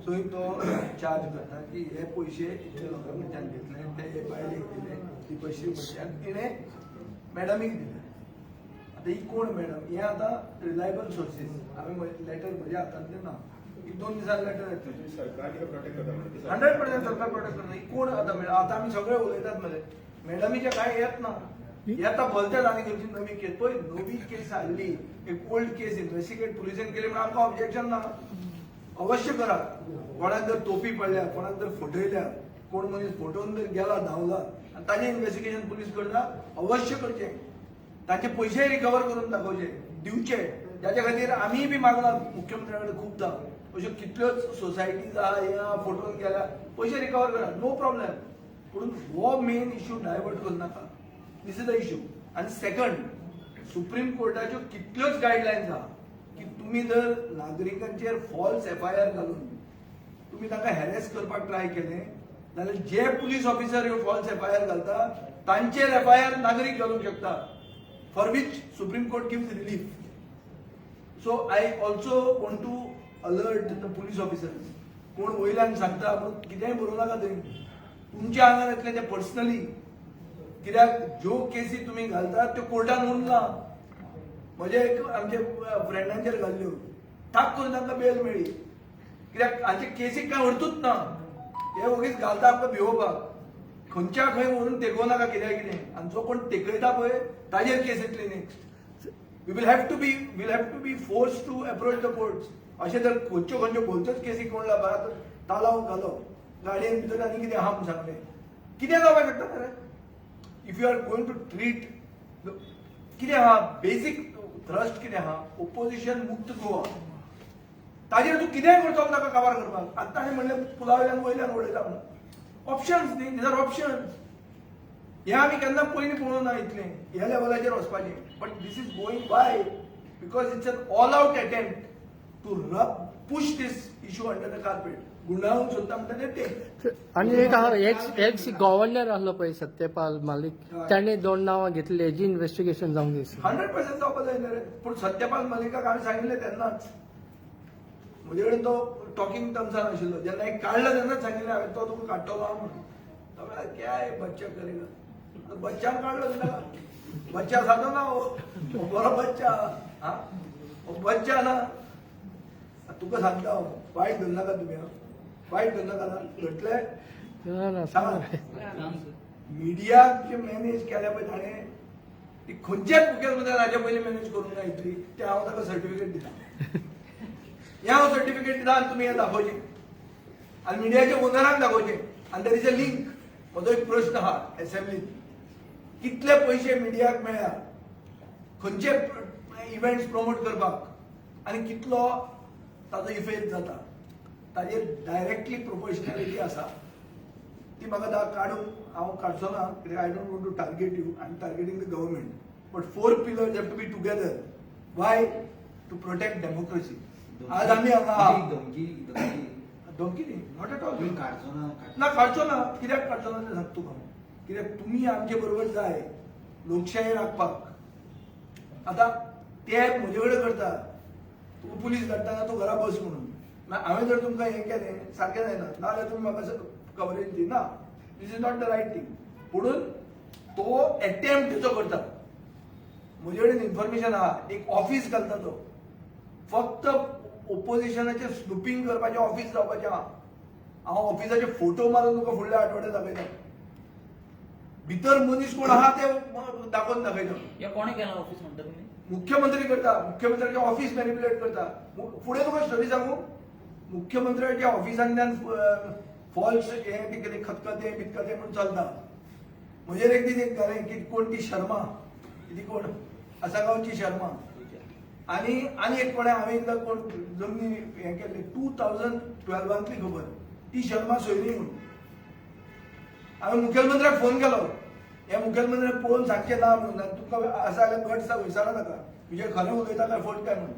थंय तो चार्ज करता की हे पयशे इतले लोकां कडच्यान घेतले, ते हे बायलेक दिले, ती पयशे कडच्यान तिणें मॅडमीक दिले. आतां ही कोण मॅडम हें आतां रिलायबल सोर्सीस, हांवें लेटर म्हज्या हातांतलें ना, एक 2 दिसान लेटर येतलें. सरकार तिका प्रोटेक्ट करता म्हणटा. 100% सरकार प्रोटेक्ट करता. ही कोण आतां मॅडम? आतां आमी सगळे उलयतात मरे, मॅडमीचे कांय येत ना. येता भलतेच आनी खंयची नवी केस. पळय, नवी केस हाडली, एक ओल्ड केस इन्व्हेस्टिगेट पुलिसेन केली म्हणून आमकां ऑब्जेक्शन ना. अवश्य करा. कोणाक जर तोपी पडल्या, कोणाक जर फटयल्या. कोण मनीस फटोवन जर गेला धांवला आनी ताजें इन्वेस्टिगेशन पुलीस करता, अवश्य करचें. तांचे पयशेय रिकवर करून दाखोवचे, दिवचे. ताच्या खातीर आमीय बी मागला मुख्यमंत्र्या कडेन खुबदां, अश्यो कितल्योच सोसायटीज आहा, हे आहा, फटोवन गेल्या, पयशे रिकवर करा, नो प्रॉब्लेम. पूण हो मेन इश्यू डायवर्ट करूं नाका. This is the issue. आनी सेकंड, सुप्रीम कोर्टाच्यो कितल्योच गायडलायन्स आहा की तुमी जर नागरिकांचेर फॉल्स एफआयआर घालून तुमी तांकां हॅरेस करपाक ट्राय केलें जाल्यार जे पुलीस ऑफिसर ह्यो फॉल्स एफआयआर घालता तांचेर एफआयआर नागरीक घालूंक शकता, for which Supreme Court gives relief. So I also want to alert the police officers, कोण वयल्यान सांगता म्हणून कितेंय बरोवं नाका थंय. तुमच्या आंगार येतलें तें पर्सनली, कित्याक ज्यो केसी तुमी घालतात त्यो कोर्टान उरना. म्हजे एक आमचे फ्रेंडांचेर घाल्ल्यो, ठाक करून तांकां बेल मेळ्ळी, कित्याक हाचे केसीक कांय अर्थूच ना. हे ओगीच घालता आमकां भिवोवपाक. खंयच्या खंय व्हरून तेकोवं नाका कित्याक कितें, आनी जो कोण तेकयता पळय ताजेर केस येतली next. We will have to be forced to approach the courts. अशें जर खंयच्यो खंयच्यो भलत्योच केसी कोण लाबात तालाव घालो गाडयेन भितर आनी कितें आहा म्हूण सांगलें, कितें जावपाक शकता मरे. If you are going to treat, कितें आहा बेसीक थ्रस्ट, कितें आहा, ओपोजिशन मुक्त गोवा, ताजेर तूं कितेंय करतलो ताका काबार करपाक. आतां ताणें म्हणलें पुला वयल्यान वयल्यान उडयता म्हणून. ऑप्शन्स न्ही, these are options. हे आमी केन्ना पयलीं पळोवंक ना इतलें ह्या लेवलाचेर वचपाचें. But this is going by because it's an all out attempt to rub push this issue under the carpet. गुंडाळूंक सोदता म्हणटा ते ते. आनी एक आहा, एक्स गव्हर्नर आहलो पळय सत्यपाल मालिक, ताणें दोन नांवां घेतली, हेजी इन्व्हेस्टिगेशन जावंक जाय. 100% जावपाक जाय न्ही रे. पूण सत्यपाल मलिकाक हांवें सांगिल्लें तेन्नाच, म्हजे कडेन तो टॉकिंग टर्म्सान आशिल्लो. जेन्ना एक काडलो तेन्नाच सांगिल्लें हांवें, तो तुका काडटलो हांव म्हणून. तो म्हळ्यार क्या है बच्चा करेगा. आतां बच्चान काडलो ताका. बच्चा सादो ना हो, हो बरो बच्चा हा, हो बच्चा ना. आतां तुका सांगता हांव, वायट धरनाका तुमी आं, वायट धरनाका ना घटले. ना ना. सांगा, मिडियाक जे मॅनेज केल्या पळय ताणें, ती खंयच्याच मुख्यमंत्र्यान हाचे पयलीं मॅनेज करूंक ना इतली. ते हांव ताका सर्टिफिकेट दिता, हें हांव सर्टिफिकेट दिता. आनी तुमी हें दाखोवचें आनी मिडियाच्या ओनराक दाखोवचें. आनी there is a link. म्हजो एक प्रश्न आहा एसेंब्लीत, कितले पयशे मिडियाक मेळ्ळ्या खंयचे इव्हेंट्स प्रमोट करपाक आनी कितलो ताजो इफेक्ट जाता, ताजेर डायरेक्टली प्रोपोर्शनॅलिटी आसा. ती म्हाका दा काडूंक हांव काडचो ना, कित्याक I don't want to target you, I am targeting the government. But four pillars have to be together. Why? To protect democracy. आज आमी हांगा आहा. धमकी धमकी? धमकी न्ही, not at all. तुम्ही काडचो ना? ना, काडचो ना. कित्याक काडचो ना तें सांगता तुका हांव. कित्याक तुमी आमचे बरोबर जाय लोकशाही राखपाक. आतां ते म्हजे कडेन करता, तुका पुलीस धाडटा, तूं घरा बस म्हणून. मागीर हांवें जर तुमकां हें केलें सारकें जायना, नाजाल्यार तुमी म्हाका कवरेज दिना. This is not the right thing. पुणून तो एटेम्प्ट जो करता, म्हजे कडेन इन्फॉर्मेशन आहा, एक ऑफीस घालता तो, फक्त ओपोजिशनाचें स्नुपींग करपाचें ऑफीस जावपाचें आहा. हांव ऑफिसाचे फोटो मारून तुका फुडल्या आठवड्यात दाखयता. भितर मनीस कोण आहा ते दाखोवन दाखयता. हे कोणे केला ऑफिस म्हणटा तुम्ही? मुख्यमंत्री करता. मुख्यमंत्र्याचे ऑफिस मॅनिप्युलेट करता. फुडें तुका स्टोरी सांगू. मुख्यमंत्र्याच्या ऑफिसांतल्यान फॉल्स हे ते कितें खतखतें बितखतें म्हूण चलता. म्हजेर एक दीस एक घालें की कोण ती शर्मा, ती कोण आसागांवची शर्मा. आनी आनी एक कोणें, हांवें एकदां कोण जमनी हें केल्लें, 2012ांतली खबर, ती शर्मा सोयरी म्हणून. हांवें मुखेलमंत्र्याक फोन केलो, हे मुखेलमंत्र्याक पळोवन सांगचें ना म्हणून, आनी तुका आसा जाल्यार गट्स विचारा ताका, तुजें खरें उलयता काय फट काय म्हणून.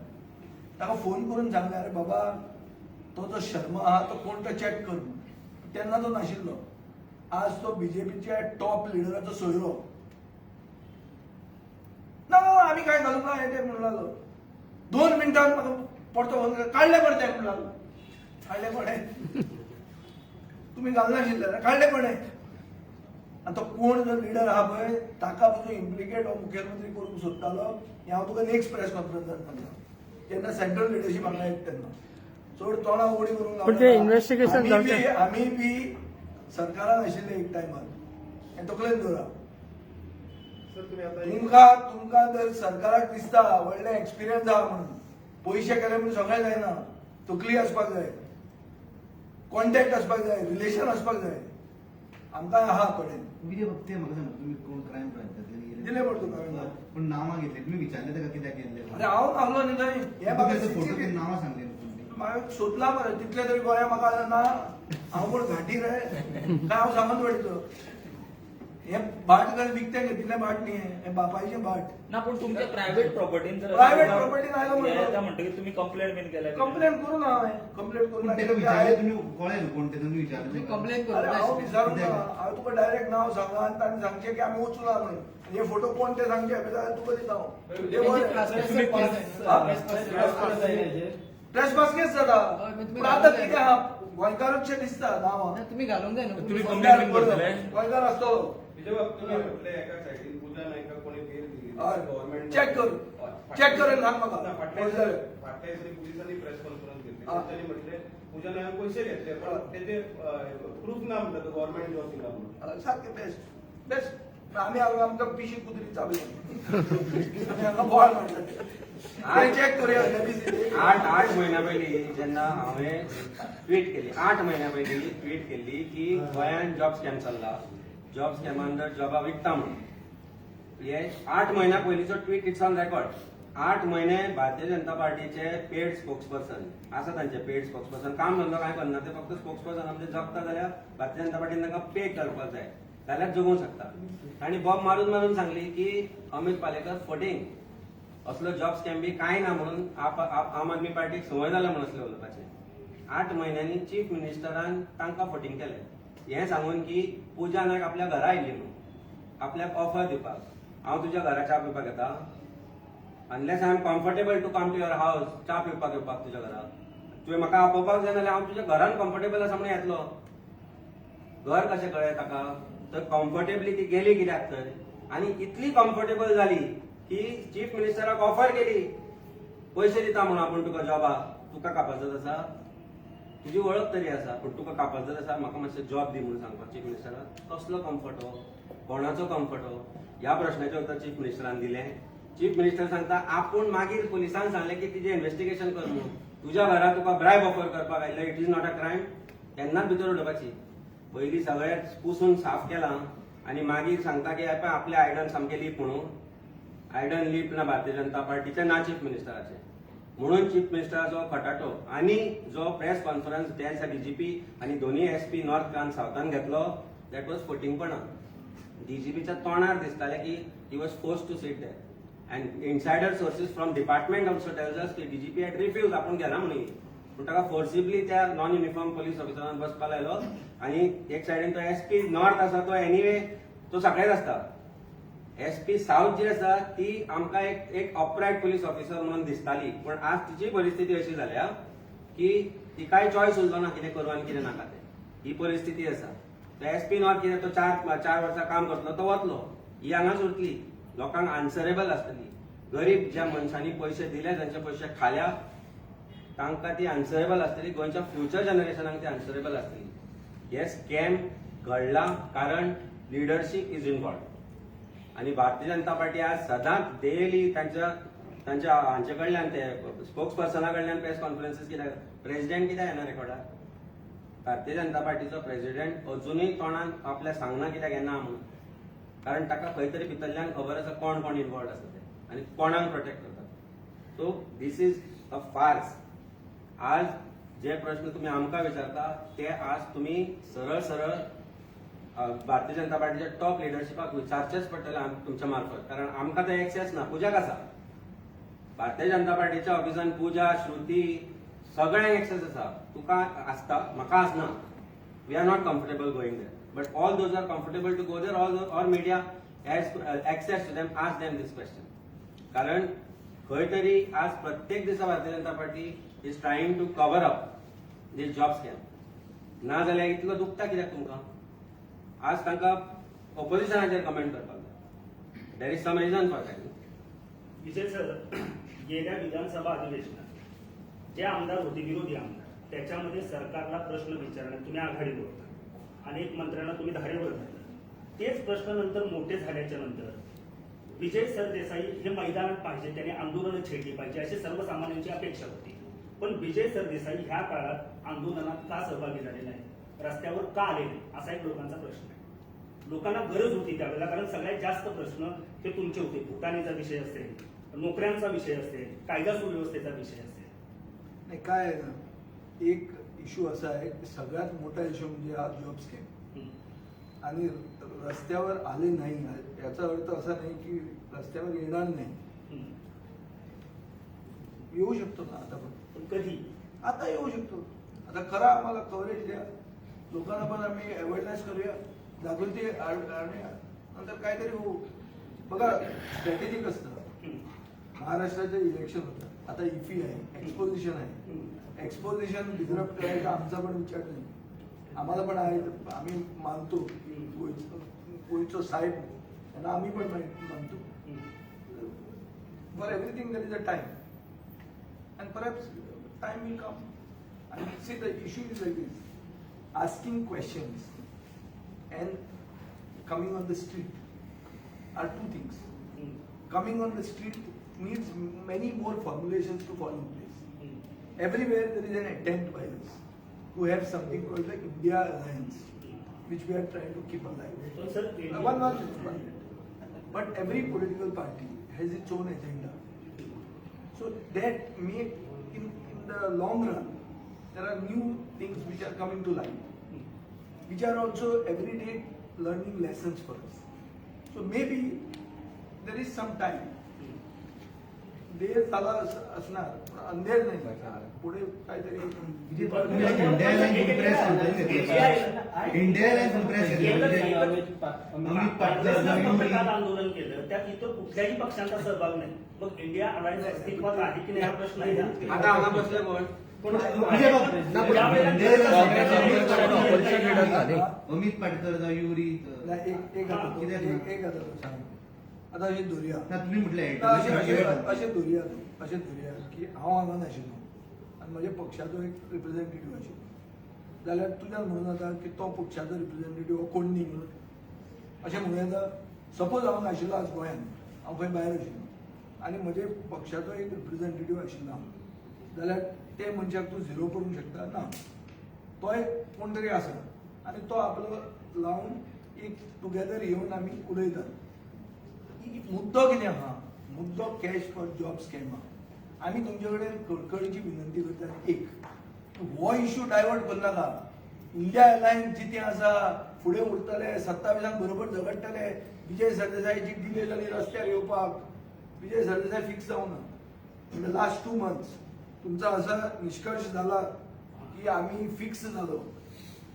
ताका फोन करून सांगलें, अरे बाबा, तो जो शर्मा आहा तो कोण तो चॅक कर म्हणून. तेन्ना तो नाशिल्लो. आज तो बीजेपीच्या टॉप लिडराचो सोयरो. ना ना, आमी काय घालूंक ना हें तें म्हणून लागलो. 2 मिनटान म्हाका परतो फोन काडले मरे ते म्हणून लागलो. काडले कोणे? तुमी घालनाशिल्ले, काडले कोणे? आनी तो कोण जो लिडर आहा पळय ताका पसून इम्प्लिकेट हो मुख्यमंत्री करूंक सोदतालो. हें हांव तुका नेक्स्ट प्रेस कॉन्फरन्सान सांगता, जेन्ना सेंट्रल लिडरशीप हांगा येता तेन्ना. चड तोंडा उगडी करूंक पण ते investigation आमी जावचें. आमी बी सरकारान आशिल्ले एक टायमार, हें तकलेन दवरा. सर, तुम्ही आता तुमकां जर सरकाराक दिसता व्हडलें एक्सपिरियन्स आहा म्हणून, पयशे केले म्हणून सगळें जायना. तकली आसपाक जाय, कॉन्टॅक्ट आसपाक जाय, रिलेशन आसपाक जाय. आमकां आहा कडेन. विजय बाब, ते म्हाका सांगा, तुमी कोण क्रायम ब्रांचांतल्यान गेले? दिले पडतो तुका. पण नावां घेतली तुमी, विचारले ताका कित्याक गेल्ले? अरे, हांव नासलो न्ही थंय. हे म्हाका फोटो CCTV नांवां सांगले न्हू. हांवें सोदला मरे, तितले तरी गोंया म्हाका ना. हांव कोण घाटी रे काय हांव सांगत वयतलो? हे भाट जर विकतें घेतिल्लें भाट न्ही, हें बापायचें भाट. ना, पूण तुमच्या प्रायव्हेट प्रॉपर्टीन जर Private property न आयलो म्हणलो. येता म्हणटकीर तुम्ही कंप्लेंट बीन केल्या? कंप्लेन करू ना हांवें, कंप्लेन करू पूण ना. ताका विचारले तुमी? कळ्ळें न्हू कोण ते, तुमी विचारले? कंप्लेन अरे, हांव विचारूंक ना. कित्याक? हांव तुका डायरेक्ट नांव सांगला आनी तांणी सांगचें की आमी वचूना म्हणून. आनी हे फोटो कोण ते सांगचे जाल्यार तुका दिता हांव. ते बरें. ट्रेस पास जाता. पूण आतां कितें आहा, गोंयकारूचशें दिसता नांवां. तुम्ही घालूंक जाय न्हू. तुम्ही कंप्लेंट बीन करतले? गोंयकार आसतलो. विजय बाब, तुम्ही म्हटले एका सायडीन पूजा नायकाक कोणी बेल दिली. हय. गव्हर्नमेंट चेक कर, चेक कर आनी सांग म्हाका. ना, कोण जालें? फाटल्या दिसांनी पुलिसांनी प्रेस कॉन्फरन्स घेतली. हा. तांणी म्हटले पूजा नायक पयशे घेतले, पण तेजे प्रूफ ना म्हणटा, गव्हर्नमेंट जॉब दिला म्हणून. सारकें, बेस्ट बेस्ट. आमी हांगा आमकां पिशी कुत्री चाबली, आमी हांगा बोवाळ मारले. चेक करुया. 8 8 म्हयन्या पयलीं जेन्ना हांवें ट्वीट केली, 8 म्हयन्या पयलीं ट्वीट केल्ली की गोंयान जॉब स्कॅम चल्ला, जॉब स्कॅमान जर जॉबा विकता म्हणून. हे 8 म्हयन्या पयलींचो ट्वीट, it's on record. 8 म्हयने भारतीय जनता पार्टीचे पेड स्पोक्स पर्सन आसा, तांचे पेड स्पोक्स पर्सन, काम धंदो कांय करना ते, फक्त स्पोक्स पर्सन. आमचे जगता जाल्यार भारतीय जनता पार्टीन तांकां पे करपाक जाय, जाल्यार जगूंक शकता. तांणी बॉम्ब मारून मारून सांगली की अमित पालेकर फटींग, असलो जॉब स्कॅम बी कांय ना म्हणून. आप आप- आम आदमी पार्टीक संवय जाल्या म्हणून असलें उलोवपाचें. 8 म्हयन्यांनी चीफ मिनिस्टरान तांकां फटींग केलें हें सांगून की पूजा नायक आपल्या घरा आयिल्ली म्हणून आपल्याक ऑफर दिवपाक. हांव तुज्या घरा च्या पिवपाक येता? Unless I am comfortable to come to your house, च्या पिवपाक येवपाक तुज्या घरा, तुवें म्हाका आपोवपाक जाय जाल्यार हांव तुज्या घरान कम्फर्टेबल आसा म्हणून येतलो. घर कशें कळ्ळें ताका? तर कम्फर्टेबली ती गेली कित्याक तर? आनी इतली कम्फर्टेबल जाली की चीफ मिनिस्टराक ऑफर केली, पयशे दिता म्हणून आपूण तुका जॉबाक. तुका कापाजत आसा, तुजी वळख तरी आसा, पूण तुका कापाजत आसा म्हाका मातशें जॉब दी म्हणून सांगपाक चीफ मिनिस्टराक? कसलो कम्फर्ट हो? कोणाचो कम्फर्ट हो? ह्या प्रश्नाचें उत्तर चीफ मिनिस्टरान दिलें. चीफ मिनिस्टर सांगता, आपूण मागीर पुलिसांक सांगलें की तिजें इन्व्हेस्टिगेशन कर म्हणून. तुज्या घरा तुका ब्रायब ऑफर करपाक आयिल्लें, it is not a crime? तेन्नाच भितर उडोवपाची. पयलीं सगळें पुसून साफ केलां आनी मागीर सांगता की पळय, आपले आयडन सामकें लीप म्हणून. आयडन लीप ना भारतीय जनता पार्टीचे, ना चीफ मिनिस्टराचे. म्हणून चीफ मिनिस्टराचो खटाटो आनी जो प्रेस कॉन्फरन्स त्या दिसा डीजीपी आनी दोन्ही एसपी नॉर्थ आनी सावथान घेतलो, that was फटींगपणा. डीजीपीच्या तोंडार दिसतालें की he was forced to sit there, and insider sources from department also tells us की डीजीपी हॅड रिफ्यूज, आपूण घेना म्हणून. पूण ताका फोर्सिबली त्या नॉन युनिफॉर्म पोलीस ऑफिसरान बसपाक लायलो. आनी एक सायडीन तो एसपी नॉर्थ आसा, तो एनिवे तो सगळेच आसता. एसपी साऊथ जी आसा ती आमकां एक एक अपरायट पोलीस ऑफिसर म्हणून दिसताली, पूण आज तिची परिस्थिती अशी जाल्या की तिकाय चॉयस उरलो ना कितें करूं आनी कितें नाका तें. ही परिस्थिती आसा. तो एसपी नॉर्थ कितें, तो 4 4 वर्सां काम करतलो, तो वतलो, ही हांगाच उरतली, लोकांक आन्सरेबल आसतली. गरीब ज्या मनशांनी पयशे दिले, तांचे पयशे खाल्या, तांकां ती आन्सरेबल आसतली. गोंयच्या फ्युचर जनरेशनाक ती आन्सरेबल आसतली. हे स्कॅम घडला कारण लिडरशीप is involve. आनी भारतीय जनता पार्टी आज सदांच डेली तांच्या तांच्या हांचे कडल्यान, ते स्पोक्स पर्सना कडल्यान प्रेस कॉन्फरन्सीस कित्याक? प्रेसिडेंट कित्याक येना रेकॉर्डार? भारतीय जनता पार्टीचो प्रेसिडेंट अजुनूय तोंडान आपल्या सांगना कित्याक येना म्हणून? कारण ताका खंय तरी भितरल्यान खबर आसा कोण कोण इन्वॉल्ड आसा ते आनी कोणाक प्रोटेक्ट करतात. So this is a farce. आज जे प्रश्न तुम्ही आमकां विचारता ते आज तुम्ही सरळ सरळ भारतीय जनता पार्टीच्या टॉप लिडरशिपाक विचारचेच पडटले तुमच्या मार्फत, कारण आमकां ते एक्सेस ना. पुजाक आसा. भारतीय जनता पार्टीच्या ऑफिसान पूजा, श्रुती, सगळ्यांक एक्सेस आसा. तुका आसता, म्हाका आसना. We are not comfortable going there, but all those are comfortable to go there, all or media has access to them, ask them this question. कारण खंय तरी आज प्रत्येक दिसा Bharatiya Janata party is trying to cover up this job scam. ना जाल्यार इतलो दुखता कित्याक तुमकां आज तांकां ऑपोजिशनाचेर कमेंट करपाक जाय? There is some reason for that. Vijay sir, गेल्या विधानसभा अधिवेशनात जे आमदार होते, विरोधी आमदार, त्याच्यामध्ये सरकारला प्रश्न विचारण्यात तुम्ही आघाडीवर होता. अनेक मंत्र्यांना तुम्धारेवर धरलं. तेच प्रश्न नंतर मोठे झाल्याच्या नंतर विजय सरदेसाई हे मैदानात पाहिजे, त्यांनी आंदोलनं छेडली पाहिजे अशी सर्वसामान्यांची अपेक्षा होती. पण विजय सरदेसाई ह्या काळात आंदोलनात का सहभागी झाले नाही, रस्त्यावर का आले नाही, असा एक लोकांचा प्रश्न आहे. लोकांना गरज होती त्यावेळेला, कारण सगळ्यात जास्त प्रश्न हे तुमचे होते. भूतानीचा विषय असेल, नोकऱ्यांचा विषय असेल, कायदा सुव्यवस्थेचा विषय असेल. नाही, काय आहे ना, एक इश्यू असा आहे की सगळ्यात मोठा इश्यू म्हणजे हा जॉब स्कॅम. आणि रस्त्यावर आले नाही याचा अर्थ असा नाही की रस्त्यावर येणार नाही. येऊ शकतो ना आता पण. पण कधी? आता येऊ शकतो. आता करा, आम्हाला कव्हरेज द्या, लोकांना पण आम्ही अवेअरनेस करूया, जागृती आणूया, नंतर काहीतरी होऊ. बघा, स्ट्रॅटेजिक असतं. महाराष्ट्राचं इलेक्शन होतं, आता इफी आहे, एक्सपोजिशन आहे. एक्सपोजिशन डिस्टर्ब करायचा आमचा पण विचार नाही, आम्हाला पण आहे. आम्ही मानतो की गोयचो साहेब त्यांना आम्ही पण मानतो. For everything there is a time, and perhaps time will come. And see, the issue is like this: asking questions and coming on the street are two things. Coming on the street needs many more formulations to fall in place. Everywhere there is an attempt by us to have something called the India Alliance, which we are trying to keep alive. पण sir, One minute, one minute. But every political party has its own agenda. So that may, in the long run, there are new things which are coming to light, which are also every day learning lessons for us. So maybe there is some time. देर झाला असणार, पण अंधेर नाही. पुढे काहीतरी. तुम्ही India alliance press conference घेतली, India alliance press घेतली, अमित पाटकर, काँग्रेसनं फक्त काल आंदोलन केलं, त्यात इतर कुठल्याही पक्षांचा सहभाग नाही. मग इंडिया अलायन्स अस्तित्वात आहे की नाही हा प्रश्न आहे ना. आता हांगा बसले कोण? पण म्हणजे ज्यावेळेला- इंडिया opposition leader झाले. अमित पाटकर जावं युरी. नाही, एक एक आता कित्याक एक ना? एक आता तो सांग, आता अशी धरुया. ना, तुम्ही म्हटलं ना, अशें अशें अशें धरुया, अशें धरुया की हांव हांगा नाशिल्लो आनी म्हज्या पक्षाचो एक रिप्रेझेंटेटिव्ह आशिल्लो, जाल्यार तुज्यान म्हणून जाता की तो पक्षाचो रिप्रेझेंटेटिव्ह हो कोण न्ही म्हणून अशें म्हणूं येता. सपोज हांव नाशिल्लो आज गोंयांत, हांव खंय भायर आशिल्लो आनी म्हजे पक्षाचो एक रिप्रेझेंटेटिव्ह आशिल्लो हांव, जाल्यार ते मनशाक तूं झिरो करूंक शकता ना. तो एक कोण तरी आसा आनी तो आपलो लावन एक टुगेदर येवन आमी उलयतात. मुद्दो कितें आहा? मुद्दो कॅश फॉर जॉब स्कॅम आहा. आमी तुमचे कडेन कळकळीची विनंती करतात, एक, हो इश्यू डायवर्ट करनाका. इंडिया अलायन्स जितें आसा, फुडें उरतले, 27 बरोबर झगडटले. विजय सरदेसायची डिले जाली रस्त्यार येवपाक. विजय सरदेसाय फिक्स जावना. In the last 2 months तुमचा असा निष्कर्ष झाला की आम्ही फिक्स झालो.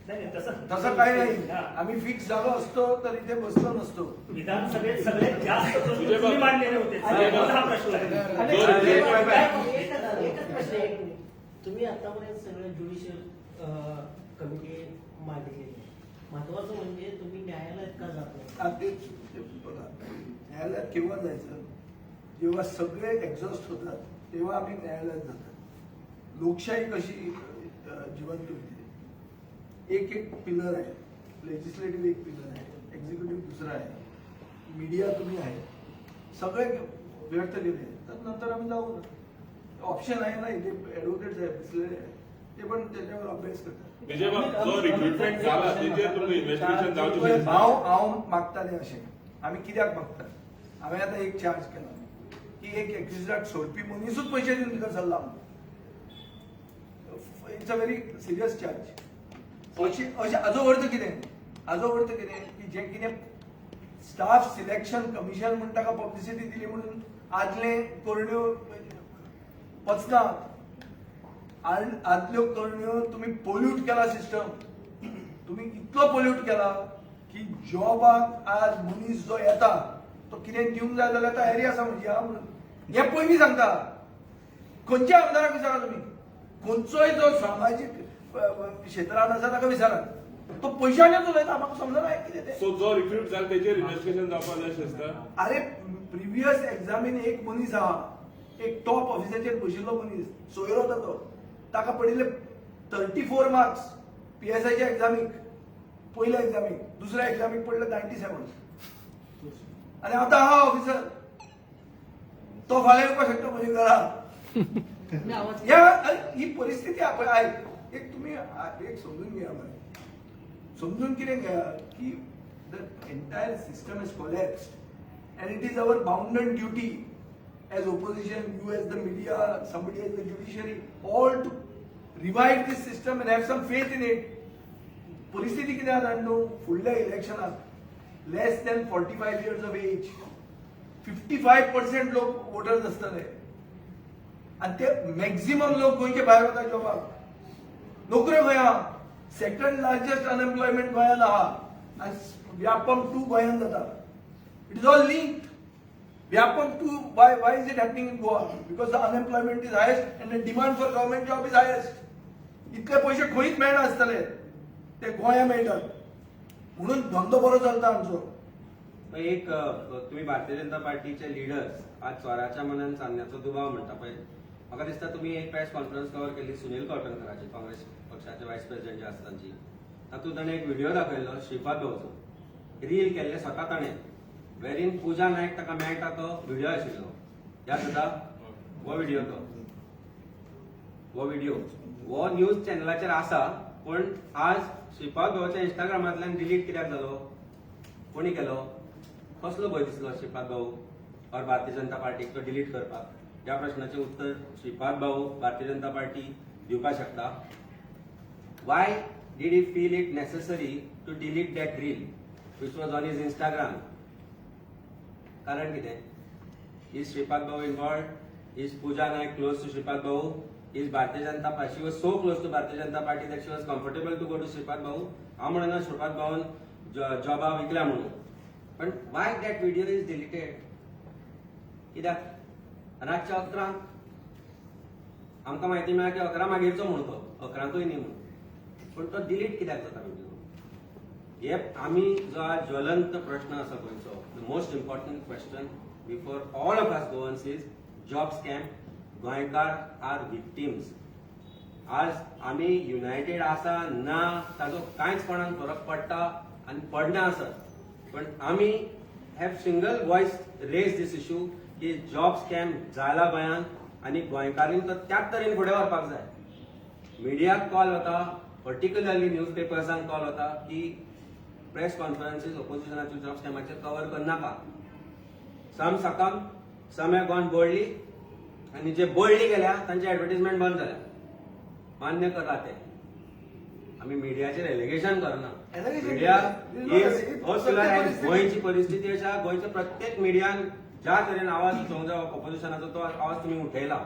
नाही नाही, तसं तसं काही नाही. हा. आम्ही फिक्स झालो असतो तर इथे बसलो नसतो. विधानसभेत सगळ्यात जास्त प्रश्न विजय तुम्ही मांडलेले होते. विजय हा प्रश्न आहे. जो एकच एकच प्रश्न आहे, एक मिनिट. तुम्ही आतापर्यंत सगळं ज्युडिशियल कमिटी मागितलेली आहे. महत्वाचं म्हणजे तुम्ही न्यायालयात का जात नाही? आता तेच ते बघा, न्यायालयात केव्हा जायचं? जेव्हा सगळे एक्झॉस्ट होतात तेव्हा आम्ही न्यायालयात जातात. लोकशाही कशी जिवंत होते? एक एक पिलर आहे. लेजिस्लेटिव्ह एक पिलर आहे, एक्झिक्युटिव्ह दुसरा आहे, मीडिया तुम्ही आहे. सगळे व्यर्थ गेले तर नंतर आम्ही जाऊ ना. ऑप्शन आहे ना. इथे ॲडव्होकेट्स आहे बसलेले आहे, ते पण त्याच्यावर अभ्यास करतात. विजय बाब, जो रिक्रुटमेंट जाला तेजेर तुमकां इन्व्हेस्टिगेशन जावचें दिसता? हांव हांव मागताले अशें. आमी कित्याक मागतात? हांवें आतां एक चार्ज केला की एक एक्सिडाक सोडपी मनीसूच पयशे दिवन भितर सरला. It's a very serious charge. अशें अशें हाजो अर्थ कितें? हाजो अर्थ कितें की जें कितें स्टाफ सिलेक्शन कमिशन म्हूण ताका पब्लिसिटी दिली म्हणून आदले करण्यो पचना आनी आदल्यो करण्यो तुमी पोल्यूट केला सिस्टम. तुमी इतलो पोल्यूट केला की जॉबाक आज मनीस जो येता तो कितें दिवंक जाय जाल्यार तयारी आसा म्हजी हा म्हणून. हें पयलीं सांगता, खंयच्या आमदाराक विचारा तुमी, खंयचोय जो सामाजीक क्षेत्रांत आसा ताका विचारात, तो पयशांचेच उलयता. म्हाका समजना हें कितें तें. सो जो रिक्रूट जाला तेजेर इन्व्हेस्टिगेशन जावपाक जाय अशें दिसता? अरे, प्रिवियस एग्जामीन एक मनीस आहा, एक टॉप ऑफिसाचेर बशिल्लो मनीस, सोयरो तो, ताका पडिल्ले 34 मार्क्स पीएसआयच्या एग्जामीक, पयल्या एग्जामीक. दुसऱ्या एग्जामीक पडले 97. आनी आतां आहा ऑफिसर तो, फाल्यां येवपाक शकता म्हज्या घरा. ह्या अरे, ही परिस्थिती आहा पळय. आयक, एक तुमी एक समजून घेया मरे. समजून कितें घेया की The entire system is collapsed and it is our bounden duty as opposition, you as the media, somebody as the judiciary, all to revive this system and have some faith in it. परिस्थिती कितें आसा न्हू, फुडल्या इलेक्शनाक less than 45 years of age 55% लोक voters आसतले आनी ते maximum लोक गोंयचे भायर वता जॉबाक. नोकऱ्यो खंय आहा? सेकंड लार्जस्ट अनएम्प्लॉयमेंट गोंयांत आहा आनी व्यापम टू गोंयांत जाता. It is all linked. Vyapam 2, why is it happening in Goa? Because the unemployment is highest and the demand for government job is highest. इतले पयशे खंयच मेळना आसतले, ते गोंया मेळटात म्हणून धंदो बरो चलता आमचो. एक तुम्ही भारतीय जनता पार्टीचे लिडर्स आज चोराच्या मनान चान्न्याचो दुबाव म्हणटा पळय, म्हाका दिसता तुमी एक प्रेस कॉन्फरन्स कवर केली सुनील कवठणकराची, काँग्रेस पक्षाचे वायस प्रेसिडेंट जे आसा तांची. तातूंत ताणें एक व्हिडिओ दाखयल्लो श्रीपाद भाऊचो, रील केल्ले स्वता ताणें, वेरीन पूजा नायक ताका मेळटा तो व्हिडिओ आशिल्लो. याद जाता हो व्हिडिओ? तो हो व्हिडिओ हो न्यूज चॅनलाचेर आसा, पूण आज श्रीपाद भाऊच्या इंस्टाग्रामांतल्यान डिलीट कित्याक जालो? कोणी केलो? कसलो भंय दिसलो श्रीपाद भाऊ और भारतीय जनता पार्टीक तो डिलीट करपाक? ह्या प्रश्नाचें उत्तर श्रीपाद भाऊ, भारतीय जनता पार्टी दिवपाक शकता. Why did he feel it necessary to delete that reel which was on his Instagram? कारण कितें? Is Shripad Bhau involved? Is Pooja Naik close to Shripad Bhau? Is Bharatiya Janata Party, she was so close to Bharatiya Janata Party that she was comfortable to go to Shripad Bhau? हांव म्हणना श्रीपाद भाऊन जॉबा विकल्या म्हणून, पण why that video is deleted? कित्याक रातच्या 11क आमकां म्हायती मेळ्ळा की 11 मागीरचो म्हणून तो, 11कूय न्ही म्हणून, पूण तो डिलीट कित्याक जाता व्हिडिओ? हे आमी जो आज ज्वलंत प्रश्न आसा गोंयचो, the most important question before all of us Goans is job scam. गोंयकार are victims. आज आमी युनायटेड आसा ना ताजो कांयच कोणाक फरक पडटा आनी पडना आसत, पण आमी have single voice raise this issue की जॉब स्कॅम जाला गोंयांत आनी गोंयकारांनी तो त्याच तरेन फुडें व्हरपाक जाय. मिडियाक कॉल वता, पर्टिक्युलरली न्यूज पेपर्सांक कॉल वता की प्रेस कॉन्फरन्सीस ओपोजिशनाच्यो जॉब स्कॅमाचेर कवर करनाका. Some succumb, some have gone boldly, आनी जे बोल्डली गेल्या तांचे एडवर्टीजमेंट बंद जाल्या. मान्य करा ते. आमी मिडियाचेर एलिगेशन करना. Allegation media is is गोंयची परिस्थिती अशा, गोंयच्या प्रत्येक मिडियान ज्या तरेन आवाज उठोवंक जाय ऑपोजिशनाचो, तो आवाज तुमी उठयला,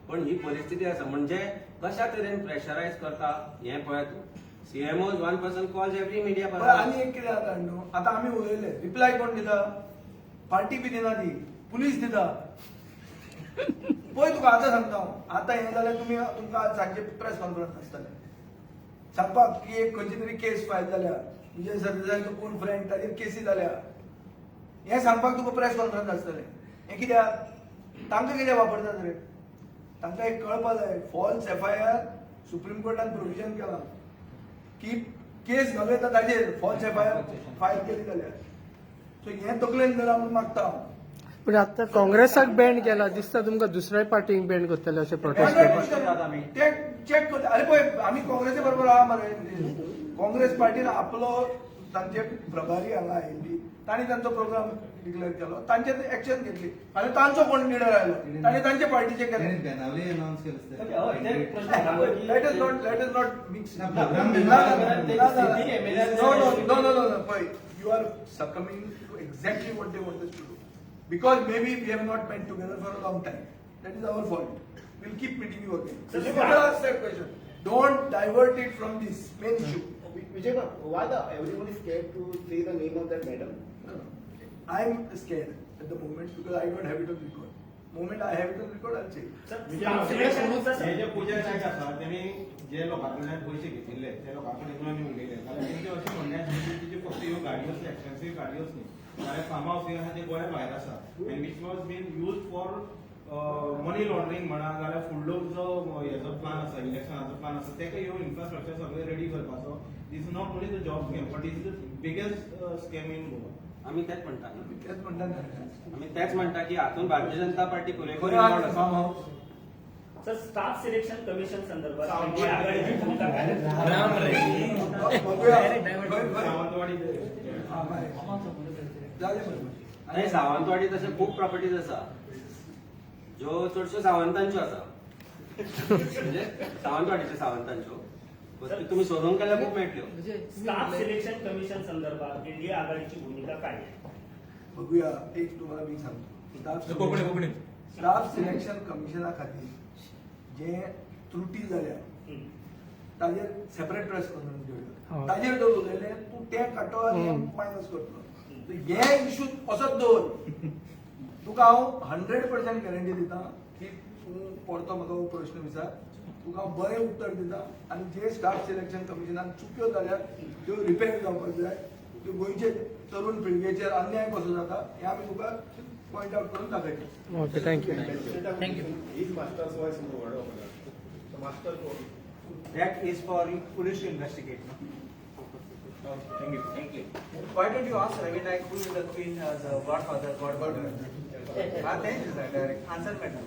पण ही परिस्थिती आसा म्हणजे कशा तरेन प्रेशरायज करता हें पळय तूं. CMO's one person calls every media. पण आनी एक कितें जाता न्हू, आतां आमी उलयले, रिप्लाय कोण दिता? पार्टी बी दिना ती, पुलीस दिता. पळय, तुका आतां सांगता हांव, आतां हें जाल्यार तुमी तुमकां आज सांजचे प्रेस कॉन्फरन्स आसतलें सांगपाक की एक खंयची तरी केस फायल जाल्या, विजय सरदेसायाचो कोण फ्रेंड ताजेर केसी जाल्या, हें सांगपाक तुका प्रेस कॉन्फरन्स आसतलें. हें कित्याक? तांकां कित्याक वापरतात रे? तांकां एक कळपा जाय, फॉल्स एफआयआर सुप्रीम कोर्टान प्रोविजन केलां की केस घालूं येता ताजेर फॉल्स एफआयआर फायल केली जाल्यार. सो हें तकलेन धरा म्हूण मागता हांव. पण आता काँग्रेसाक बॅन केला दिसता, तुमकां दुसऱ्याय पार्टीक बॅन करतले अशें प्रोटेस्ट करपाक? आमी ते चेक करता. अरे पळय, आमी काँग्रेसी बरोबर आहा मरे. काँग्रेस पार्टीन आपलो तांचे प्रभारी हांगा आयिल्ली, तांणी तांचो प्रोग्राम डिक्लेअर केलो, तांचे एक्शन घेतली आनी तांचो कोण लिडर आयलो तांणी तांचे पार्टीचे केले. त्यांनी बेनावली अनाउन्स केलं. हय, ते प्रश्न. Let us not mix. ना, program No, पळय, you are succumbing to exactly what they want us to do because maybe we have not met together for a long time. That is our fault. We'll keep meeting you again. Sir, You better ask that question. Don't divert it from this main issue. Vijay, why the everyone is scared to say the name of that madam? I am scared at the moment because I don't have it on record. Moment I have it on record, I'll say it. Sir, हे जे पूजा नायक आसा, तेणी जे लोकां कडल्यान पयशे घेतिल्ले ते लोकां कडेन आमी उलयले जाल्यार तेंचे अशें म्हणणें आशिल्लें की तिची फक्त ह्यो गाडयोच, एक्सपेन्सीव गाडयोच न्ही, जाल्यार फार्म हावसूय आहा ते गोंया भायर आसा and which was been use for money laundering म्हणा, जाल्यार फुडलो जो हेजो प्लान आसा, इलेक्शनाचो प्लान आसा, तेका ह्यो इन्फ्रास्ट्रक्चर सगळें रेडी करपाचो. This is not only the job scam, but is the biggest scam in Goa. आमी तेच म्हणटा न्हू. तेच म्हणटा. आमी तेच म्हणटा की हातून भारतीय जनता पार्टी पुरेपूर इन्वॉल्व आसा. Farm house. Sir, staff selection commission संदर्भात इंडिया आघाडीची भूमिका काय? बघूया. खंय खंय? सावंतवाडी. हा, बरें. जालें बरोबर. नाही, सावंतवाडी तशे खूप प्रॉपर्टीज आसा ज्यो चडश्यो सावंतांच्यो आसा, म्हणजे सावंतवाडीच्यो सावंतांच्यो. बस तुम्ही सोदून केल्यार खूप मेळटल्यो. स्टाफ सिलेक्शन कमिशन संदर्भात इंडिया आघाडीची भूमिका काय आहे? बघूया. एक तुम्हाला मी सांगतो, staff Konkani Konkani staff selection कमिशना खातीर जे त्रुटी जाल्या ताजेर सेपरेट प्रेस कॉन्फरन्स घेवया. ताजेर जर उलयलें तूं तें काडटलो आनी मायनस करतलो. हे इशू असोच दवर, तुका हांव 100% गॅरंटी दिता की तूं परतो म्हाका हो प्रश्न विचार, तुका हांव बरें उत्तर दिता. आनी जे स्टाफ सिलेक्शन कमिशनान चुक्यो जाल्यात त्यो रिपेर जावपाक जाय, त्यो गोंयचे तरुण पिळगेचेर अन्याय कसो जाता हें आमी तुका पॉयंट आवट करून दाखयतले. Okay, thank you. Thank you. His master's voice master कोण? That is for police to investigate. No? Thank you. Thank you. Why don't you ask Ravi Naik who is the queen, the godfather, godmother? Ah, thank you, sir. Direct answer, madam.